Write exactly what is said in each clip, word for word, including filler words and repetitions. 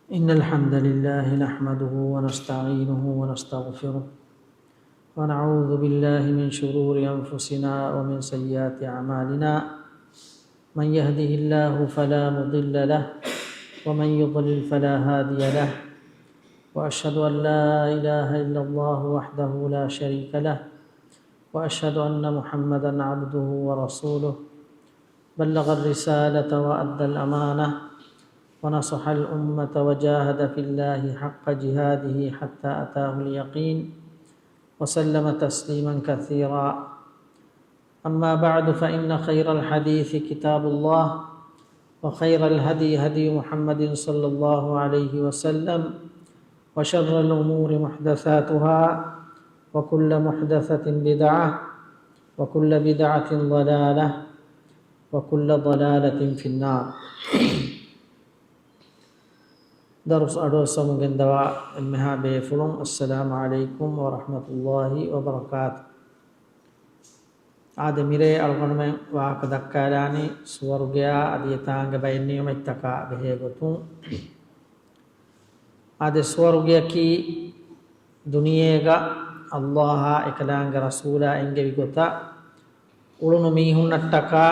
إن الحمد لله نحمده ونستعينه ونستغفره، ونعوذ بالله من شرور أنفسنا ومن سيئات أعمالنا. من يهده الله فلا مضل له، ومن يضلل فلا هادي له. وأشهد أن لا إله إلا الله وحده لا شريك له، وأشهد أن محمدا عبده ورسوله، بلغ الرسالة وأدى الأمانة، ونصح الأمة، وجاهد في الله حق جهاده حتى أتاه اليقين، وسلم تسليما كثيرا. أما بعد، فإن خير الحديث كتاب الله، وخير الهدي هدي محمد صلى الله عليه وسلم، وشر الأمور محدثاتها، وكل محدثة بدعة، وكل بدعة ضلالة، وكل ضلالة في النار. ދަރުސް އަޑުއައްސަމުން ގެންދަވާ އެންމެހާ ބޭފުޅުން، އައްސަލާމު ޢަލައިކުމް ވަރަޙްމަތުﷲި ވަބަރަކާތު. އާދެ، މިރޭ އަޅުގަނޑުމެން ވާހަކަ ދައްކާލާނީ ސުވަރުގެއާ އަދި އެތާނގެ ބައެއް ނިޢުމަތްތަކާ ބެހޭ ގޮތުން. އާދެ، ސުވަރުގެއަކީ ދުނިޔޭގަ އައްލާހާ އެކަލާނގެ ރަސޫލާ އެންގެވި ގޮތަށް އުޅުނު މީހުންނަށްޓަކާ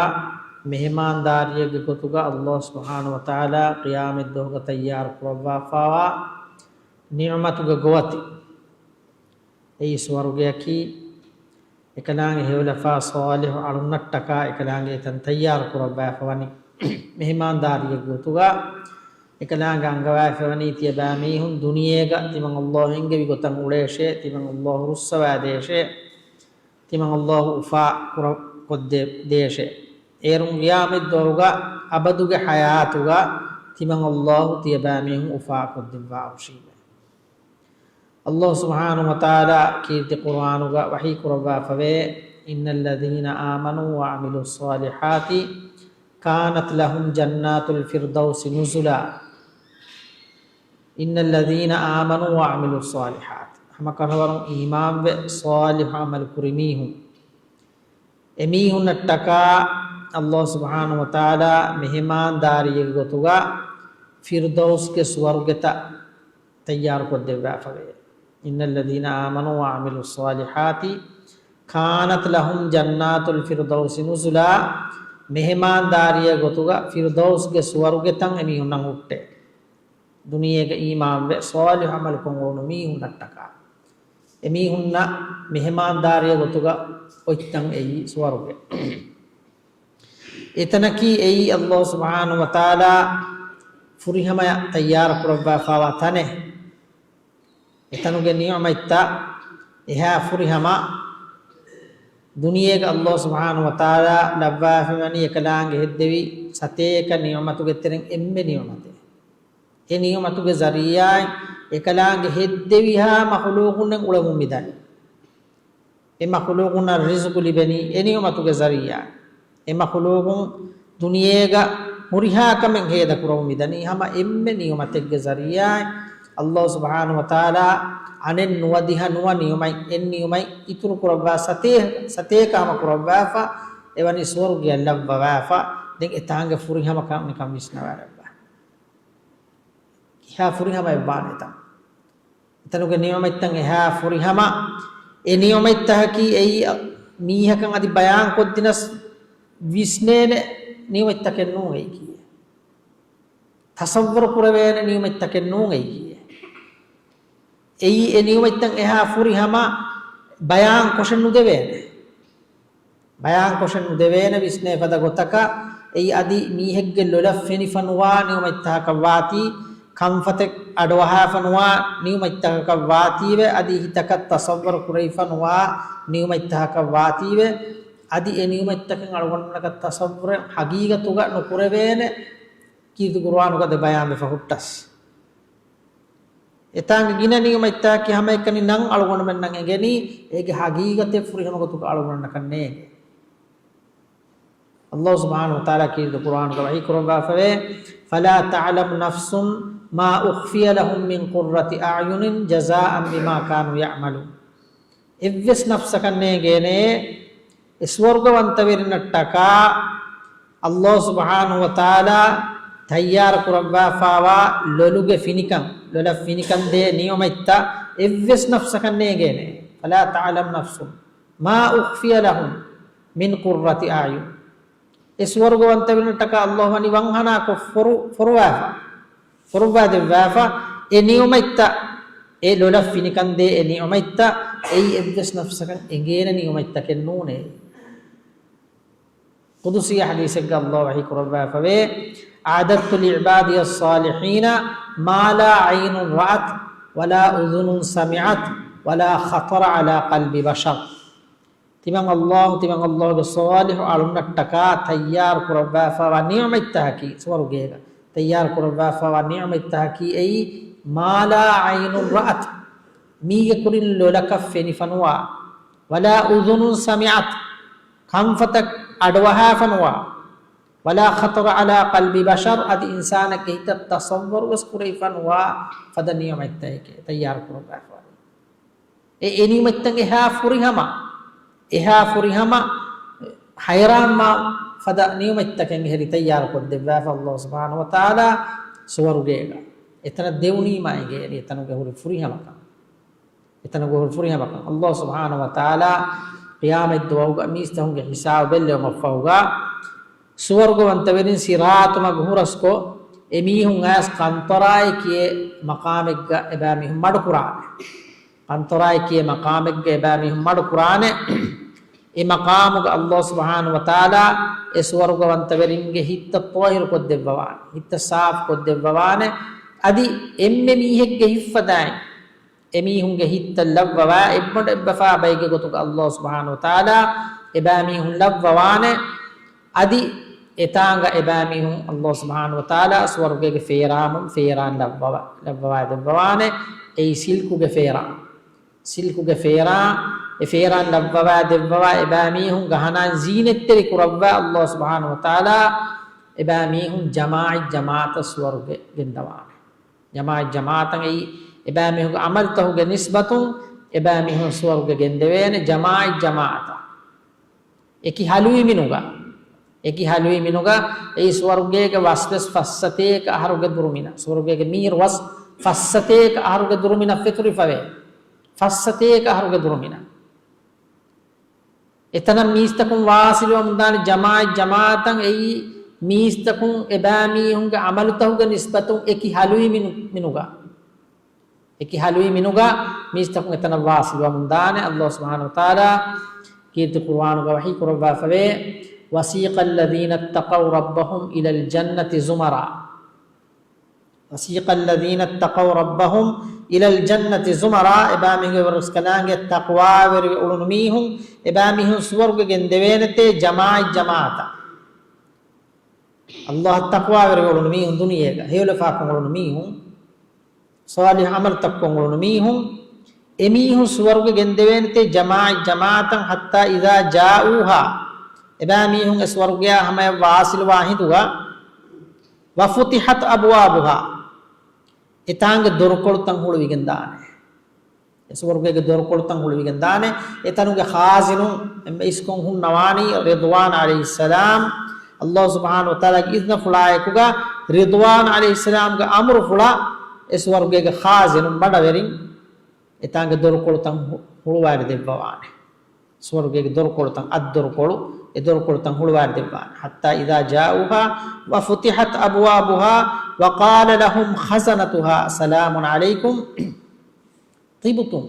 މެހެމާންދާރީއެއްގެ ގޮތުގަ އައްލާހު ސުބްޙާނަހު ވަތަޢާލާ ޤިޔާމަތްދުވަހުގަ ތައްޔާރު ކުރައްވާފާވާ ނިޢުމަތުގެ ގޮވަތި. އެއީ ސުވަރުގެއަކީ، އެކަލާނގެ ހެޔޮލަފާ ޞާލިޙު އަޅުންނަށްޓަކާ އެކަލާނގެ ތަން ތައްޔާރު ކުރައްވާފަވަނީ މެހެމާންދާރީއެއްގެ ގޮތުގަ. އެކަލާނގެ އަންގަވާފަވަނީ ތިޔަބައިމީހުން ދުނިޔޭގަ ތިމަން އައްލާހު އެންގެވި ގޮތަށް އުޅޭށޭ، ތިމަން އައްލާހު ރުއްސަވާދޭށޭ، ތިމަން އައްލާހު އުފާ ކުރަ-، ކޮށްދޭ-، ދޭށޭ. އޭރުން ޤިޔާމަތްދުވަހުގަ އަބަދުގެ ޙަޔާތުގަ ތިމަން އައްލާހު ތިޔަބައިމީހުން އުފާ ކޮށްދެއްވާހުށީމޭ. އައްލާހު ސުބްޙާނަހު ވަތަޢާލާ ކީރިތި ޤުރުއާނުގަ ވަޙީ ކުރައްވާފަވޭ، إن الذين آمنوا وعملوا الصالحات كانت لهم جنات الفردوس نزلا. إن الذين آمنوا وعملوا الصالحات، ހަމަކަށަވަރުން އީމާންވެ ޞާލިޙު ޢަމަލު ކުރި މީހުން، އެމީހުންނަށްޓަކާ އައްލާހު ސުބްޙާނަހު ވަތަޢާލާ މެހެމާންދާރީއެއްގެ ގޮތުގަ ފިރްދައުސްގެ ސުވަރުގެތައް ތައްޔާރުކޮށްދެއްވާފަވޭ. إن الذين آمنوا وعملوا الصالحات كانت لهم جنات الفردوس نزلا، މެހެމާންދާރީއެއް ގޮތުގަ ފިރްދައުސްގެ ސުވަރުގެތައް އެމީހުންނަށް ހުއްޓޭ. ދުނިޔޭގަ އީމާންވެ ޞާލިޙު ޢަމަލުކޮށް އުޅުނު މީހުންނަށްޓަކާ. އެމީހުންނަށް މެހެމާންދާރީއެއް ގޮތުގަ އޮތްތަން އެއީ ސުވަރުގެ. އެތަނަކީ އެއީ އައްލާހު ސުބްޙާނަހު ވަތަޢާލާ ފުރިހަމަޔަށް ތައްޔާރު ކުރައްވާފާވާ ތަނެއް. އެތަނުގެ ނިޢުމަތްތައް އެހާ ފުރިހަމަ ދުނިޔޭގަ އައްލާހު ސުބްޙާނަހު ވަތަޢާލާ ލައްވާފައިވަނީ އެކަލާނގެ ހެއްދެވި ސަތޭކަ ނިޢުމަތުގެ ތެރެއިން އެންމެ ނިޢުމަތެއް. އެ ނިޢުމަތުގެ ޒަރީޢާއިން އެކަލާނގެ ހެއްދެވިހާ މަޚުލޫޤުންނެއް އުޅެމުން މިދަނީ. އެ މަޚުލޫޤުންނަށް ރިޒުޤު ލިބެނީ އެ ނިޢުމަތުގެ ޒަރީޢާއިން. އެ މަޚުލޫޤުން ދުނިޔޭގަ ހުރިހާ ކަމެއް ހޭދަކުރަމުން މިދަނީ ހަމަ އެންމެ ނިޢުމަތެއްގެ ޒަރީޢާއިން. އައްލާހު ސުބްޙާނަހު ވަތަޢާލާ އަނެއް ނުވަދިހަ ނުވަ ނިޢުމަތް، އެއް ނިޢުމަތް އިތުރު ކުރައްވާ ސަތޭ-، ސަތޭކަ ހަމަ ކުރައްވާފަ، އެވަނީ ސުވަރުގެއަށް ލައްވަވާފަ. ދެން އެތާނގެ ފުރިހަމަކަން ނިކަން ވިސްނަވާލައްވާ. އެހާ ފުރިހަމަ އެއްވާނެތަ؟ އެތަނުގެ ނިޢުމަތްތައް އެހާ ފުރިހަމަ، އެ ނިޢުމަތްތަކަކީ އެއީ މީހަކަށް އަދި ބަޔާން ކޮށްދިނަސް ވިސްނޭނެ ނިޢުމަތްތަކެއް ނޫން އެއީކީ. ތަޞައްވަރު ކުރެވޭނެ ނިޢުމަތްތަކެއް ނޫން އެއީކީ. އެއީ އެ ނިޢުމަތްތައް އެހާ ފުރިހަމަ ބަޔާން ކޮށެއް ނުދެވޭނެ. ބަޔާންކޮށެއް ނުދެވޭނެ ވިސްނޭ ފަދަ ގޮތަކަށް. އެއީ އަދި މީހެއްގެ ލޮލަށް ފެނިފަ ނުވާ ނިޢުމަތްތަކަކަށް ވާތީ، ކަންފަތެއް އަޑުއަހާފަ ނުވާ ނިޢުމަތްތަކަކަށް ވާތީވެ، އަދި ހިތަކަށް ތަޞައްވަރު ކުރެވިފަ ނުވާ ނިޢުމަތްތަކަކަށް ވާތީވެ، އަދި އެ ނިޢުމަތްތަކެއް އަޅުގަނޑުމެންނަކަށް ތަޞައްވަރެއް ހަގީގަތުގަ ނުކުރެވޭނެ ކީރިތި ޤުރުއާނުގަ ދެ ބަޔާންވެފަ ހުއްޓަސް. އެތާނގެ ގިނަ ނިޢުމަތްތަކަކީ ހަމައެކަނި ނަން އަޅުގަނޑުމެންނަށް އެނގެނީ، އޭގެ ހަގީގަތެއް ފުރިހަމަ ގޮތުގަ އަޅުގަނޑަކަށް ނޭނގެ. އައްލާހު ސުބްޙާނަހު ވަތަޢާލާ ކީރިތި ޤުރުއާނުގަ ވަޙީ ކުރައްވާފަވޭ، فلا تعلم نفس ما أخفي لهم من قرة أعين جزاء بما كانوا يعملون. އެއްވެސް ނަފްސަކަށް ނޭނގޭނެ، އެ ސުވަރުގަވަންތަވެރިންނަށްޓަކާ އައްލާހު ސުބްޙާނަހު ވަތަޢާލާ ތައްޔާރު ކުރައްވާފާވާ ލޮލުގެ ފިނިކަން، ލޮލަށް ފިނިކަން ދޭ ނިޢުމަތްތައް އެއްވެސް ނަފްސަކަށް ނޭނގޭނެ. فلا تعلم نفس ما أخفي لهم من قرة أعين. އެ ސުވަރުގަވަންތަވެރިންނަށްޓަކާ ﷲ ވަނީ ވަންހަނާކޮށް ފޮރު-، ފޮރުވާފަ، ފޮރުއްވާ ދެއްވާފަ، އެ ނިޢުމަތްތައް، އެ ލޮލަށް ފިނިކަން ދޭ އެ ނިޢުމަތްތައް، އެއީ އެއްވެސް ނަފްސަކަށް އެނގޭނެ ނިޢުމަތްތަކެއް ނޫނޭ. ޤުދުސީ ޙަދީޘެއްގަ ﷲ ވަޙީ ކުރައްވާފަވޭ، أعددت لعبادي الصالحين ما لا عين رأت ولا أذن سمعت ولا خطر على قلب بشر. ތިމަން ﷲ، ތިމަން ﷲގެ ޞާލިޙު އަޅުންނަށްޓަކާ ތައްޔާރު ކުރައްވާފައިވާ ނިޢުމަތްތަކަކީ، ސުވަރުގޭގަ ތައްޔާރު ކުރައްވާފައިވާ ނިޢުމަތްތަކަކީ އެއީ، ما لا عين رأت، މީގެ ކުރިން ލޮލަކަށް ފެނިފަނުވާ، ولا أذن سمعت، ކަންފަތަށް އަޑުއަހާފަނުވާ، ولا خطر على قلب بشر، އަދި އިންސާނެއްގެ ހިތަށް ތަޞައްވަރުވެސް ކުރެވިފަނުވާ ފަދަ ނިޢުމަތްތަކެކޭ ތައްޔާރު ކުރައްވާފައިވާ. އެ، އެ ނިޢުމަތްތައް އެހާ ފުރިހަމަ، އެހާ ފުރިހަމަ ހައިރާންވާ ފަދަ ނިޢުމަތްތަކެއް އެހެރީ ތައްޔާރު ކޮށްދެއްވާފަ ﷲ ސުބްޙާނަހޫ ވަތަޢާލާ ސުވަރުގޭގަ. އެތަނަށް ދެވުނީމާ އެނގޭނީ އެތަނުގެ ހުރި ފުރިހަމަކަން. އެތަނުގެ ހުރި ފުރިހަމަކަން. ﷲ ސުބްޙާނަހޫ ވަތަޢާލާ ޤިޔާމަތްދުވަހުގަ މީސްތަކުންގެ ހިސާބު ބެއްލެވުމަށްފަހުގަ، ސުވަރުގަވަންތަވެރިން ޞިރާޠު މަގު ހުރަސްކޮށް، އެމީހުން އައިސް ޤަންޠަރާތް ކިޔޭ މަޤާމެއްގަ އެބައިމީހުން މަޑުކުރާނެ. ޤަންޠަރާތް ކިޔޭ މަޤާމެއްގަ އެބައިމީހުން މަޑުކުރާނެ. އެ މަޤާމުގަ ﷲ ސުބްޙާނަހޫ ވަތަޢާލާ އެ ސުވަރުގަވަންތަވެރިންގެ ހިތްތައް ޠާހިރު ކޮށްދެއްވަވާނެ. ހިތްތައް ސާފު ކޮށްދެއްވަވާނެ. އަދި އެންމެ މީހެއްގެ ހިތްފަދައިން އެމީހުންގެ ހިތްތައް ލައްވަވާ، އެއްބަނޑު އެއްބަފާ ބައެއްގެ ގޮތުގަ ﷲ ސުބްޙާނަހޫ ވަތަޢާލާ އެބައިމީހުން ލައްވަވާނެ. އަދި އެތާނގަ އެބައިމީހުން ﷲ ސުބްޙާނަހޫ ވަތަޢާލާ ސުވަރުގޭގެ ފޭރާމުން ފޭރާން ލައްވަވާ، ލައްވަވާ ދެއްވަވާނެ. އެއީ ސިލްކުގެ ފޭރާން. ސިލްކުގެ ފޭރާން، އެ ފޭރާން ލައްވަވާ ދެއްވަވާ އެބައިމީހުން ގަހަނާން ޒީނަތްތެރި ކުރައްވާ ﷲ ސުބްޙާނަހޫ ވަތަޢާލާ އެބައިމީހުން ޖަމާޢަތް ޖަމާޢަތަށް ސުވަރުގެ ގެންދަވާނެ. ޖަމާޢަތް ޖަމާޢަތަށް އެއީ އެބައިމީހުންގެ ޢަމަލުތަކުގެ ނިސްބަތުން އެބައިމީހުން ސުވަރުގެ ގެންދެވޭނެ ޖަމާޢަތް ޖަމާޢަތަށް. އެކި ހަލުވި މިނުގަ، އެކި ހަލުވި މިނުގަ އެއީ ސުވަރުގޭގެ ވަސްވެސް ފައްސަތޭކަ އަހަރުގެ ދުރުމިނަށް، ސުވަރުގޭގެ މީރު ވަސް ފައްސަތޭކަ އަހަރުގެ ދުރުމިނަށް ފެތުރިފަވޭ. ފައްސަތޭކަ އަހަރުގެ ދުރުމިނަށް. އެތަނަށް މީސްތަކުން ވާސިލުވަމުންދާނެ ޖަމާޢަތް ޖަމާޢަތަށް އެއީ މީސްތަކުން އެބައިމީހުންގެ ޢަމަލުތަކުގެ ނިސްބަތުން އެކި ހަލުވި މިނު-، މިނުގަ. އެކި ހަލުވި މިނުގަ މީސްތަކުން އެތަނަށް ވާސިލުވަމުންދާނެ. ﷲ ސުބްޙާނަހޫ ވަތަޢާލާ ކީރިތި ޤުރުއާނުގަ ވަޙީ ކުރައްވާފަވޭ، وسيق الذين اتقوا ربهم إلى الجنة زمرا. وسيق الذين اتقوا ربهم إلى الجنة زمرا، އެބައިމީހުންގެ ރަސްކަލާނގެ ތަޤްވާވެރިވެ އުޅުނު މީހުން، އެބައިމީހުން ސުވަރުގެ ގެންދެވޭނެތޭ ޖަމާޢަތް ޖަމާޢަތަށް. ﷲ އަށް ތަޤްވާވެރިވެ އުޅުނު މީހުން، ދުނިޔޭގަ ހެޔޮލަފާކޮށް އުޅުނު މީހުން، ޞާލިޙު ޢަމަލުތައް ކޮށް އުޅުނު މީހުން، އެމީހުން ސުވަރުގެ ގެންދެވޭނެތޭ ޖަމާޢަތް ޖަމާޢަތަށް، حتى إذا جاءوها، އެބައިމީހުން އެ ސުވަރުގެއާ ހަމަޔަށް ވާސިލުވާ ހިނދުގަ، وفتحت أبوابها، އެތާނގެ ދޮރުކޮޅުތައް ހުޅުވިގެން ދާނެ. އެ ސުވަރުގޭގެ ދޮރުކޮޅުތައް ހުޅުވިގެން ދާނެ. އެތަނުގެ ޚާޒިނުން، އެންމެ އިސްކޮށް ހުންނަވާނީ ރިޟްވާން ޢަލައިހިއްސަލާމް، ﷲ ސުބްޙާނަހޫ ވަތަޢާލާގެ އިޒްނަފުޅާއެކުގަ ރިޟްވާން ޢަލައިހިއްސަލާމްގެ އަމުރުފުޅަށް އެ ސުވަރުގޭގެ ޚާޒިނުން ބަނޑަވެރިން އެތާނގެ ދޮރުކޮޅުތައް ހު-، ހުޅުވާލި ދެއްވަވާނެ. ސުވަރުގޭގެ ދޮރުކޮޅުތައް، އަށް ދޮރުކޮޅު، އެ ދޮރުކޮޅުތައް ހުޅުވާލި ދެއްވާނެ. حتى إذا جاءوها وفتحت أبوابها وقال لهم خزنتها سلام عليكم طبتم.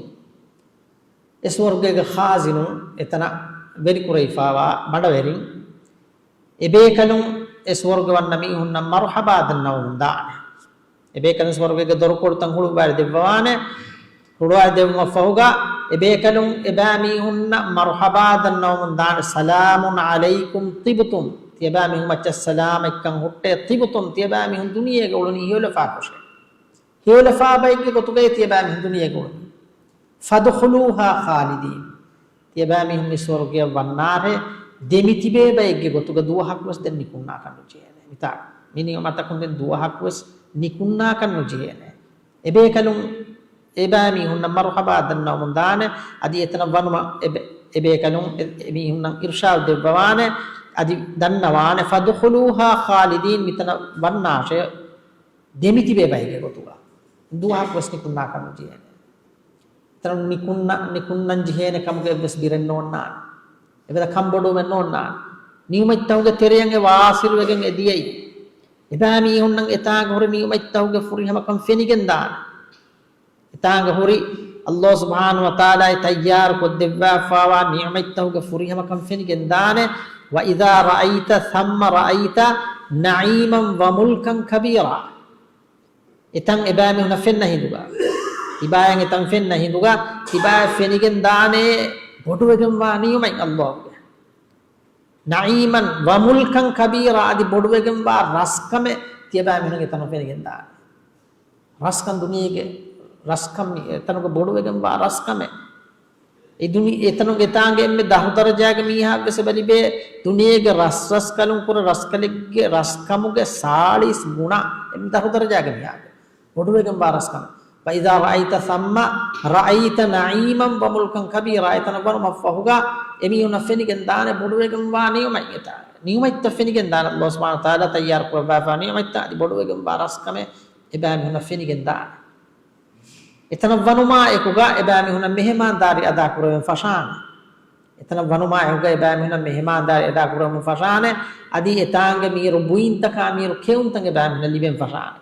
އެ ސުވަރުގޭގެ ޚާޒިނުން އެތަނަށް ވެރިކުރެވިފާވާ ބަނޑަވެރިން، އެބޭކަލުން އެ ސުވަރުގެ ވަންނަ މީހުންނަށް މަރުޙަބާ ދަންނަވަމުން ދާނެ. އެބޭކަލުން ސުވަރުގޭގެ ދޮރުކޮޅުތައް ހުޅުވާލި ދެއްވަވާނެ. ހުޅުވާލި ދެއްވުމަށްފަހުގަ އެބޭކަލުން އެބައިމީހުންނަށް މަރުޙަބާ ދަންނަވަމުން ދާނެ، سلام عليكم طبتم، ތިޔަބައިމީހުން މައްޗަށް ސަލާމަތްކަން ހުއްޓޭ، طبتم، ތިޔަބައިމީހުން ދުނިޔޭގަ އުޅުނީ ހެޔޮލަފާކޮށޭ. ހެޔޮލަފާ ބައެއްގެ ގޮތުގައި ތިޔަބައިމީހުން ދުނިޔޭގަ އުޅުނީ. فادخلوها خالدين. ތިޔަބައިމީހުން މި ސުވަރުގެއަށް ވަންނާށޭ، ދެމިތިބޭ ބައެއްގެ ގޮތުގަ ދުވަހަކުވެސް ދެން ނިކުންނާކަށް ނުޖެހޭނެ. މިތާ، މި ނިޢުމަތަކުން ދެން ދުވަހަކުވެސް ނިކުންނާކަށް ނުޖެހޭނެ. އެބޭކަލުން އެބައިމީހުންނަށް މަރުޙަބާ ދަންނަވަމުން ދާނެ، އަދި އެތަނަށް ވަނުމަށް އެބެ-، އެބޭކަލުން އެ-، އެމީހުންނަށް އިރުޝާދު ދެއްވަވާނެ، އަދި ދަންނަވާނެ، فَادْخُلُوهَا خَالِدِينَ، މިތަނަށް ވަންނާށޭ ދެމިތިބޭ ބައެއްގެ ގޮތުގަ. ދުވަހަކުވެސް ނިކުންނާކަށް ނުޖެހޭނެ. އެތަނުން ނިކުންނަ-، ނިކުންނަން ޖެހޭނެ ކަމުގެ އެއްވެސް ބިރެއް ނޯންނާނެ. އެފަދަ ކަންބޮޑުވުމެއް ނޯންނާނެ. ނިޢުމަތްތަކުގެ ތެރެއަށް އެ ވާސިލުވެގެން އެ ދިޔައީ. އެބައިމީހުންނަށް އެތާނގަ ހުރި ނިޢުމަތްތަކުގެ ފުރިހަމަކަން ފެނިގެންދާނެ. އެތާނގަ ހުރި ﷲ ސުބްޙާނަހޫ ވަތަޢާލާ ތައްޔާރު ކޮށްދެއްވާފާވާ ނިޢުމަތްތަކުގެ ފުރިހަމަކަން ފެނިގެންދާނެ. وَإِذَا رَأَيْتَ ثَمَّ رَأَيْتَ نَعِيمًا وَمُلْكًا كَبِيرًا. އެތަން އެބައިމީހުނަށް ފެންނަ ހިނދުގަ، ތިބާޔަށް އެތަން ފެންނަ ހިނދުގަ، ތިބާޔަށް ފެނިގެން ދާނެ ބޮޑުވެގެންވާ ނިޢުމަތް ﷲގެ. نَعِيمًا وَمُلْكًا كَبِيرًا، އަދި ބޮޑުވެގެންވާ ރަސްކަމެއް ތިޔަބައިމީހުން އެތަނުން ފެނިގެން ދާނެ. ރަސްކަން ދުނިޔޭގެ ރަސްކަން މި އެތަނުގަ ބޮޑުވެގެންވާ ރަސްކަމެއް. އެ ދުނި-، އެތަނުގެ ތާނގެ އެންމެ ދަށު ދަރަޖާގެ މީހާ ވެސް އެބަ ލިބޭ ދުނިޔޭގެ ރަސް ރަސްކަލުން ކުރެ ރަސްކަލެއްގެ ރަސްކަމުގެ ސާޅީސް ގުނަ އެންމެ ދަށު ދަރަޖާގެ މީހާގެ ބޮޑުވެގެންވާ ރަސްކަމެއް. فَإِذَا رَأَيْتَ ثَمَّ رَأَيْتَ نَعِيمًا وَمُلْكًا كَبِيرًا. އެތަނަށް ވަނުމަށްފަހުގަ އެމީހުންނަށް ފެނިގެން ދާނެ ބޮޑުވެގެންވާ ނިޢުމަތް އެތާ. ނިޢުމަތްތައް ފެނިގެން ދާނެ ﷲ ސުބްޙާނަހޫ ވަތަޢާލާ ތައްޔާރު ކުރައްވާފާ ނިޢުމަތްތައް އަދި ބޮޑުވެގެންވާ ރަސްކަމެއް އެބައިމީހުންނަށް ފެނިގެން ދާނެ. އެތަނަށް ވަނުމާ އެކުގަ އެބައިމީހުންނަށް މެހެމާންދާރީ އަދާކުރެވެން ފަށާނެ. އެތަނަށް ވަނުމާ އެކުގަ އެބައިމީހުންނަށް މެހެމާންދާރީ އަދާކުރެވެން ފަށާނެ. އަދި އެތާނގެ މީރު ބުއިންތަކާ މީރު ކެއުންތައް އެބައިމީހުންނަށް ލިބެން ފަށާނެ.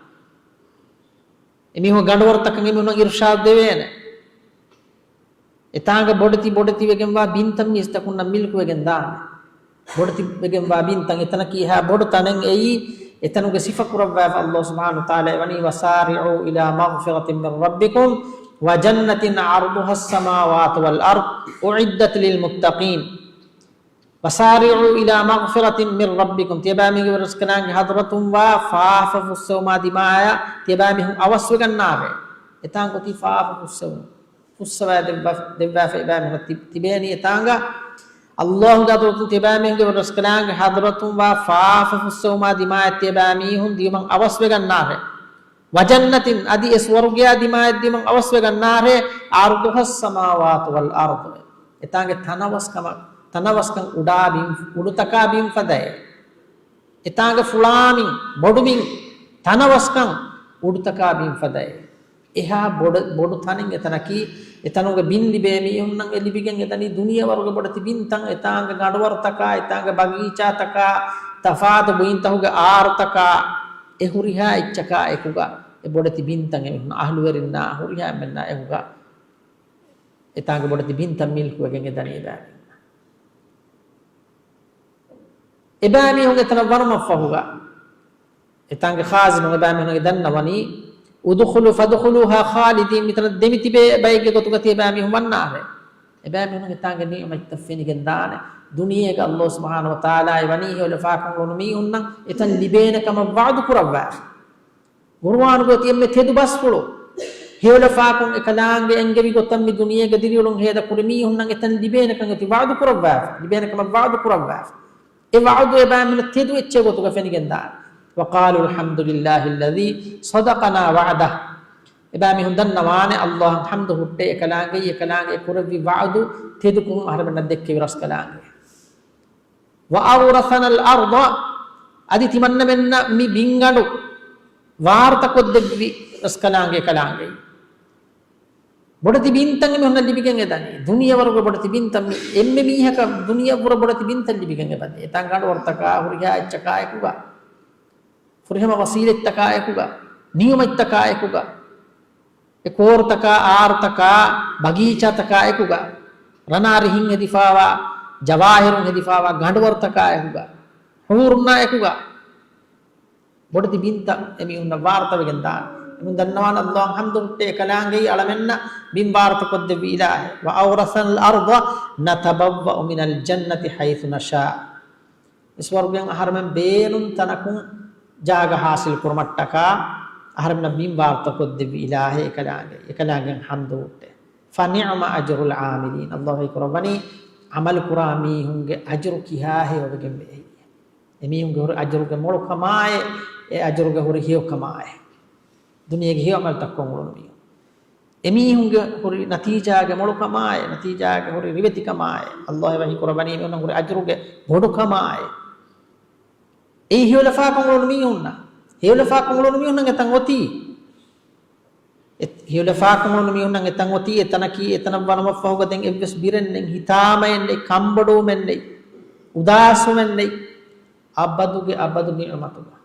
އެމީހުން ގަނޑުވަރުތަކަށް އެމީހުންނަށް އިރުޝާދު ދެވޭނެ. އެތާނގަ ބޮޑެތި ބޮޑެތިވެގެންވާ ބިންތައް މީސްތަކުންނަށް މިލްކުވެގެން ދާނެ. ބޮޑެތިވެގެންވާ ބިންތައް އެތަނަކީ ހާ ބޮޑު ތަނެއް އެއީ، އެތަނުގެ ސިފަ ކުރައްވާފަ ﷲ ސުބްޙާނަހޫ ވަތަޢާލާ އެވަނީ، وَسَارِعُوا إِلَىٰ مَغْفِرَةٍ مِّن رَّبِّكُمْ وَجَنَّةٍ عَرْضُهَا السَّمَاوَاتُ وَالْأَرْضُ أُعِدَّتْ لِلْمُتَّقِينَ. وَسَارِعُوا إِلَىٰ مَغْفِرَةٍ مِّن رَّبِّكُمْ. ތިޔަބައިމީހުންގެ ރަސްކަލާނގެ ޙަޟްރަތުން ވާ ފާފަ ފުއްސެވުމާ ދިމާޔަށް ތިޔަބައިމީހުން އަވަސްވެގަންނާށޭ. އެތާން ގޮތީ ފާފަ ފުއްސެވުން. ފުއްސަވާ ދެއްވާ-، ދެއްވާފަ އެބައިމީހުން ތި-، ތިބޭނީ އެތާނގަ. ﷲގެ ޙަޟްރަތުން ތިޔަބައިމީހުންގެ ރަސްކަލާނގެ ޙަޟްރަތުން ވާ ފާފަ ފުއްސެވުމާ ދިމާޔަށް ތިޔަބައިމީހުން ދިޔުމަށް އަވަސްވެގަންނާށޭ. وَجَنَّةٍ، އަދި އެ ސުވަރުގެއާ ދިމާޔަށް ދިޔުމަށް އަވަސްވެގަންނާށޭ، عَرْضُهَا السَّمَاوَاتُ وَالْأَرْضُ، އެތާނގެ ތަނަވަސްކަމަށް، ތަނަވަސްކަން އުޑާ ބިން، އުޑުތަކާ ބިން ފަދައޭ. އެތާނގެ ފުޅާމިން، ބޮޑުމިން، ތަނަވަސްކަން އުޑުތަކާ ބިން ފަދައޭ. އެހާ ބޮޑު، ބޮޑު ތަނެއް އެތަނަކީ، އެތަނުގެ ބިން ލިބޭ މީހުންނަށް އެ ލިބިގެން އެދަނީ ދުނިޔެވަރުގެ ބޮޑެތި ބިންތައް، އެތާނގެ ގަނޑުވަރުތަކާ، އެތާނގެ ބަގީޗާތަކާ، ތަފާތު ބުއިންތަކުގެ އާރުތަކާ، އެ ހުރިހާ އެއްޗަކާ އެކުގަ، އެ ބޮޑެތި ބިންތައް އެމީހުން އަހުލުވެރިންނާ ހުރިހާ އެންމެންނާ އެކުގަ، އެތާނގެ ބޮޑެތި ބިންތައް މިލްކުވެގެން އެދަނީ ބައިމީހުން. އެބައިމީހުން އެތަނަށް ވަނުމަށްފަހުގަ، އެތާނގެ ޚާޒިނު އެބައިމީހުންނަށް ދަންނަވަނީ، ادْخُلُوا فَادْخُلُوهَا خَالِدِينَ، މިތަނަށް ދެމިތިބޭ ބައެއްގެ ގޮތުގަ ތިޔަބައިމީހުން ވަންނާށޭ. އެބައިމީހުން އެތާނގެ ނިޢުމަތްތައް ފެނިގެން ދާނެ. ދުނިޔޭގަ ﷲ ސުބްޙާނަހޫ ވަތަޢާލާ އެވަނީ ހެޔޮލަފާކަން އުޅުނު މީހުންނަށް އެތަން ލިބޭނެ ކަމަށް ވަޢުދު ކުރައްވާފަ. ޤުރުއާނުގަ އޮތީ އެންމެ ތެދު ބަސްފުޅު. ހެޔޮލަފާކޮށް އެކަލާނގެ އެންގެވި ގޮތަށް މި ދުނިޔޭގަ ދިރިއުޅުން ހޭދަކުރި މީހުންނަށް އެތަން ލިބޭނެކަން އޮތީ ވަޢުދު ކުރައްވާފަ. ލިބޭނެ ކަމަށް ވަޢުދު ކުރައްވާފަ. އެ ވަޢުދު އެބައިމީހުންނަށް ތެދު އެއްޗެއް ގޮތުގަ ފެނިގެން ދާނެ. وَقَالُوا الْحَمْدُ لِلَّهِ الَّذِي صَدَقَنَا وَعْدَهُ. އެބައިމީހުން ދަންނަވާނެ، ﷲ އަށް ޙަމްދު ހުއްޓޭ އެކަލާނގެ، އެކަލާނގެ ކުރެއްވި ވަޢުދު ތެދުކޮށް އަހަރެމެންނަށް ދެއްކެވި ރަސްކަލާނގެ. وَأَوْرَثَنَا الْأَرْضَ، އަދި ތިމަންނަމެންނަށް މި ބިންގަނޑު ވާރުތަކޮށްދެއްވި ރަސްކަލާނގެ ކަލާނގެ. ބޮޑެތި ބިންތައް އެމީހުންނަށް ލިބިގެން އެދަނީ. ދުނިޔެވަރުގެ ބޮޑެތި ބިންތައް މި އެންމެ މީހަކަށް ދުނިޔެ ވުރެ ބޮޑެތި ބިންތައް ލިބިގެން އެބަދޭ. އެތާނގެ ގަނޑުވަރުތަކާ ހުރިހާ އެއްޗަކާ އެކުގަ. ފުރިހަމަ ވަސީލަތްތަކާ އެކުގަ. ނިޢުމަތްތަކާ އެކުގަ. އެ ކޯރުތަކާ، އާރުތަކާ، ބަގީޗާތަކާ އެކުގަ. ރަނާ ރިހިން ހެދިފާވާ، ޖަވާހިރުން ހެދިފާވާ ގަނޑުވަރުތަކާ އެކުގަ. ޙޫރުންނާ އެކުގަ. ބޮޑެތި ބިންތައް އެމީހުންނަށް ވާރުތަވެގެން ދާނެ. އެމީހުން ދަންނަވާނެ ﷲ އަށް ޙަމްދު ހުއްޓޭ އެކަލާނގެއީ އަޅަމެންނަށް ބިން ވާރުތަކޮށްދެއްވި އިލާހެއް. وَأَوْرَثَنَا الْأَرْضَ نَتَبَوَّأُ مِنَ الْجَنَّةِ حَيْثُ نَشَاءُ. މި ސުވަރުގެއިން އަހަރެމެން ބޭނުން ތަނަކުން ޖާގަ ޙާޞިލް ކުރުމަށްޓަކާ އަހަރެމެންނަށް ބިން ވާރުތަކޮށްދެއްވި އިލާހެއް އެކަލާނގެ، އެކަލާނގެއަށް ޙަމްދު ހުއްޓޭ. فَنِعْمَ أَجْرُ الْعَامِلِينَ. ﷲ ވަޙީ ކުރައްވަނީ އަމަލު ކުރާ މީހުންގެ އަޖުރު ކިހާ ހެޔޮވެގެން ވޭ. އެމީހުންގެ ހުރި އަޖުރުގެ މޮޅު ކަމާއޭ، އެ އަޖުރުގެ ހުރި ހެޔޮ ކަމާއޭ. ދުނިޔޭގެ ހެޔޮ އަމަލުތައް ކޮށް އުޅުނު މީހުން. އެމީހުންގެ ހުރި ނަތީޖާގެ މޮޅު ކަމާއޭ، ނަތީޖާގެ ހުރި ރިވެތި ކަމާއޭ. ﷲ ވަޙީ ކުރައްވަނީ އެމީހުން ހުރި އަޖުރުގެ ބޮޑު ކަމާއޭ. އެއީ ހެޔޮލަފާކޮށް އުޅުނު މީހުންނަށް، ހެޔޮލަފާކޮށް އުޅުނު މީހުންނަށް އެތަން އޮތީ. އެ، ހެޔޮލަފާކޮށް އުޅުނު މީހުންނަށް އެތަން އޮތީ، އެތަނަކީ، އެތަނަށް ވަނުމަށްފަހުގަ ދެން އެއްވެސް ބިރެއް ނެތް، ހިތާމައެއް ނެތް، ކަންބޮޑުވުމެއް ނެތް، އުދާސްވުމެއް ނެތް، އަބަދުގެ އަބަދު ނިޢުމަތުގަ.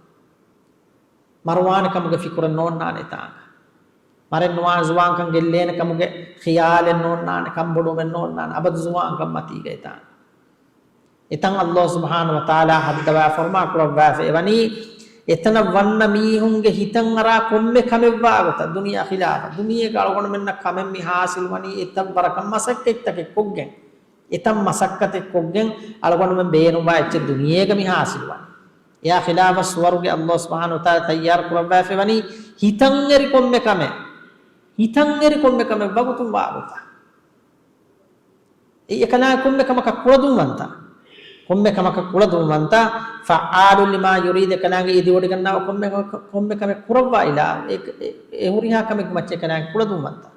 މަރުވާނެ ކަމުގެ ފިކުރެއް ނޯންނާނެ އެތާނގަ. މަރެއް ނުވާނެ ޒުވާންކަން ގެއްލޭނެ ކަމުގެ ޚިޔާލެއް ނޯންނާނެ، ކަންބޮޑުވުމެއް ނޯންނާނެ، އަބަދު ޒުވާންކަން މަތީގަ އެތާނގަ. އެތަން ﷲ ސުބްޙާނަހޫ ވަތަޢާލާ ހައްދަވާ ފަރުމާ ކުރައްވާފައި ވަނީ، އެތަނަށް ވަންނަ މީހުންގެ ހިތަށް އަރާ ކޮންމެ ކަމެއް ވާގޮތަށް، ދުނިޔެއާ ޚިލާފަށް، ދުނިޔޭގަ އަޅުގަނޑުމެންނަށް ކަމެއް މި ހާސިލް ވަނީ އެތައް ވަރަކަށް މަސައްކަތްތަކެއް ކޮށްގެން، އެތައް މަސައްކަތެއް ކޮށްގެން އަޅުގަނޑުމެން ބޭނުންވާ އެއްޗެއް ދުނިޔޭގަ މި ހާސިލް ވަނީ. އެއާ ޚިލާފަށް ސުވަރުގެ ﷲ ސުބްޙާނަހޫ ވަތަޢާލާ ތައްޔާރު ކުރައްވާފައި ވަނީ ހިތަށް އެރި ކޮންމެ ކަމެއް، ހިތަށް އެރި ކޮންމެ ކަމެއް ވަގުތުން ވާގޮތަށް. އެ އެކަލާނގެ ކޮންމެ ކަމަކަށް ކުޅަދުންވަންތަ، ކޮންމެ ކަމަކަށް ކުޅަދުންވަންތަ، فَعَّالٌ لِمَا يُرِيدُ، އެކަލާނގެ އިދިވޮޑިގަންނަވާ ކޮންމެ ކަމެއް، ކޮންމެ ކަމެއް ކުރައްވާ އިލާހު، އެ، އެ، އެ ހުރިހާ ކަމެއްގެ މައްޗަށް އެކަލާނގެ ކުޅަދުންވަންތަ.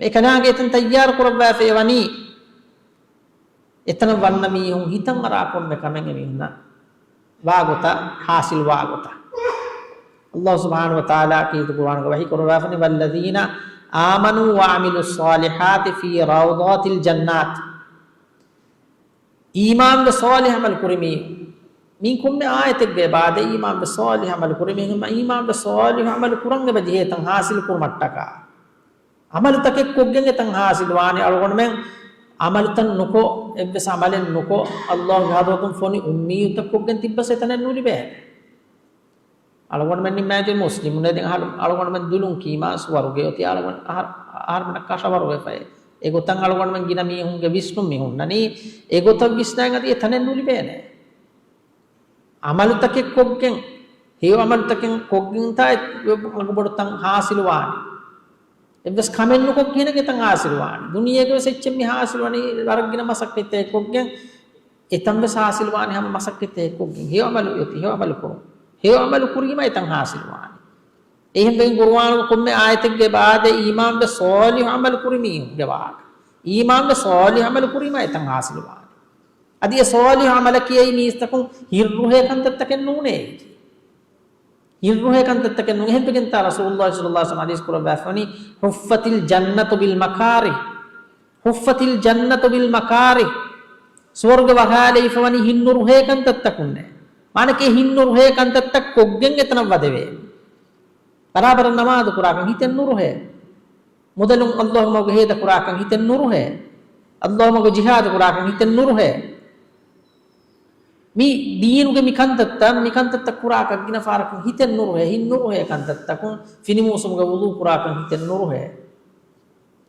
އެކަލާނގެ އެތަން ތައްޔާރު ކުރައްވާފައި ވަނީ، އެތަނަށް ވަންނަ މީހުން ހިތަށް އަރާ ކޮންމެ ކަމެއް އެމީހުންނަށް ވާގޮތަށް، ހާސިލް ވާގޮތަށް. ﷲ ސުބްޙާނަހޫ ވަތަޢާލާ ކީރިތި ޤުރްއާނުގަ ވަޙީ ކުރައްވާފަނީ، وَالَّذِينَ آمَنُوا وَعَمِلُوا الصَّالِحَاتِ فِي رَوْضَاتِ الْجَنَّاتِ. އީމާންވެ ޞާލިޙު ޢަމަލު ކުރި މީހުން. މީ ކޮންމެ އާޔަތެއްގައި ބާދޭ، އީމާންވެ ޞާލިޙު ޢަމަލު ކުރި މީހުން، އީމާންވެ ޞާލިޙު ޢަމަލު ކުރަން އެބަ ޖެހޭ ތަން ޙާޞިލު ކުރުމަށްޓަކާ. ޢަމަލުތަކެއް ކޮށްގެން އެތަން ޙާޞިލުވާނެ. އަޅުގަނޑުމެން ޢަމަލުތައް ނުކޮށް، އެއްވެސް ޢަމަލެއް ނުކޮށް، ﷲގެ ޙަޟްރަތުން ފޮނި އުއްމީދުތައް ކޮށްގެން ތިއްބަސް އެތަނެއް ނުލިބޭނެ. އަޅުގަނޑުމެން ނިންމާލި މުސްލިމުންނޭ ދެން އަހަރު، އަޅުގަނޑުމެން ދުލުން ކީމާ ސުވަރުގެ އޮތީ އަޅުގަނޑު އަހަރު، އަހަރުމެންނަށް ކަށަވަރުވެފައޭ. އެގޮތަށް އަޅުގަނޑުމެން ގިނަ މީހުންގެ ވިސްނުން މި ހުންނަނީ. އެގޮތަށް ވިސްނާން އަދި އެތަނެއް ނުލިބޭނެ. ޢަމަލުތަކެއް ކޮށްގެން، ހެޔޮ ޢަމަލުތަކެއް ކޮށްގެންތާ އެ މަގުބޮޑު ތަން ޙާޞިލުވާނީ. އެއްވެސް ކަމެއް ނުކޮށް ކިހިނެއް އެތަން ޙާޞިލުވާނީ؟ ދުނިޔޭގަވެސް އެއްޗެއް މި ޙާޞިލުވަނީ، ވަރަށް ގިނަ މަސައްކަތްތަކެއް ކޮށްގެން އެތަން ވެސް ޙާޞިލުވާނީ ހަމަ މަސައްކަތްތަކެއް ކޮށްގެން. ހެޔޮ ޢަމަލު އޮތީ، ހެޔޮ ޢަމަލު ކުރުން. ހެޔޮ ޢަމަލު ކުރީމަ އެތަން ޙާޞިލުވާނީ. އެހެންވެގެން ޤުރުއާނުގެ ކޮންމެ އާޔަތެއްގެ ބާދޭ އީމާންވެ ޞާލިޙު ޢަމަލު ކުރި މީހުންގެ ވާހަކަ. އީމާންވެ ޞާލިޙު ޢަމަލު ކުރީމަ އެތަން ޙާޞިލުވާނީ. އަދި އެ ޞާލިޙު ޢަމަލަކީ އެއީ މީސްތަކުން ހިތްރުހޭ ކަންތައްތަކެއް ނޫނޭ. ހިތްރުހޭ ކަންތައްތަކެއް ނޫން. އެހެންވެގެންތާ ރަސޫލުﷲ ޞައްލަﷲ ޢަލައިހި ވަސައްލަމަ ޙަދީޘް ކުރައްވާފަވަނީ، حُفَّتِ الْجَنَّةُ بِالْمَكَارِهِ، حُفَّتِ الْجَنَّةُ بِالْمَكَارِهِ. ސުވަރުގެ ވަށާލައިފަވަނީ ހިތްނުރުހޭ ކަންތައްތަކުންނޭ. މާނައަކީ ހިތްނުރުހޭ ކަންތައްތައް ކޮށްގެން އެތަނަށް ވަދެވޭ. ބަރާބަރަށް ނަމާދު ކުރާކަން ހިތެއް ނުރުހޭ. މުދަލުން ﷲ މަގު ހޭދަ ކުރާކަން ހިތެއް ނުރުހޭ. ﷲ މަގު ޖިހާދު ކުރާކަން ހިތެއް ނުރުހޭ. މި ދީނުގެ މި ކަންތައްތައް، މި ކަންތައްތައް ކުރާކަށް ގިނަ ފަހަރަކުން ހިތެއް ނުރުހޭ، ހިތް ނުރުހޭ ކަންތައްތަކުން، ފިނި މޫސުމުގަ ވުޟޫ ކުރާކަން ހިތެއް ނުރުހޭ.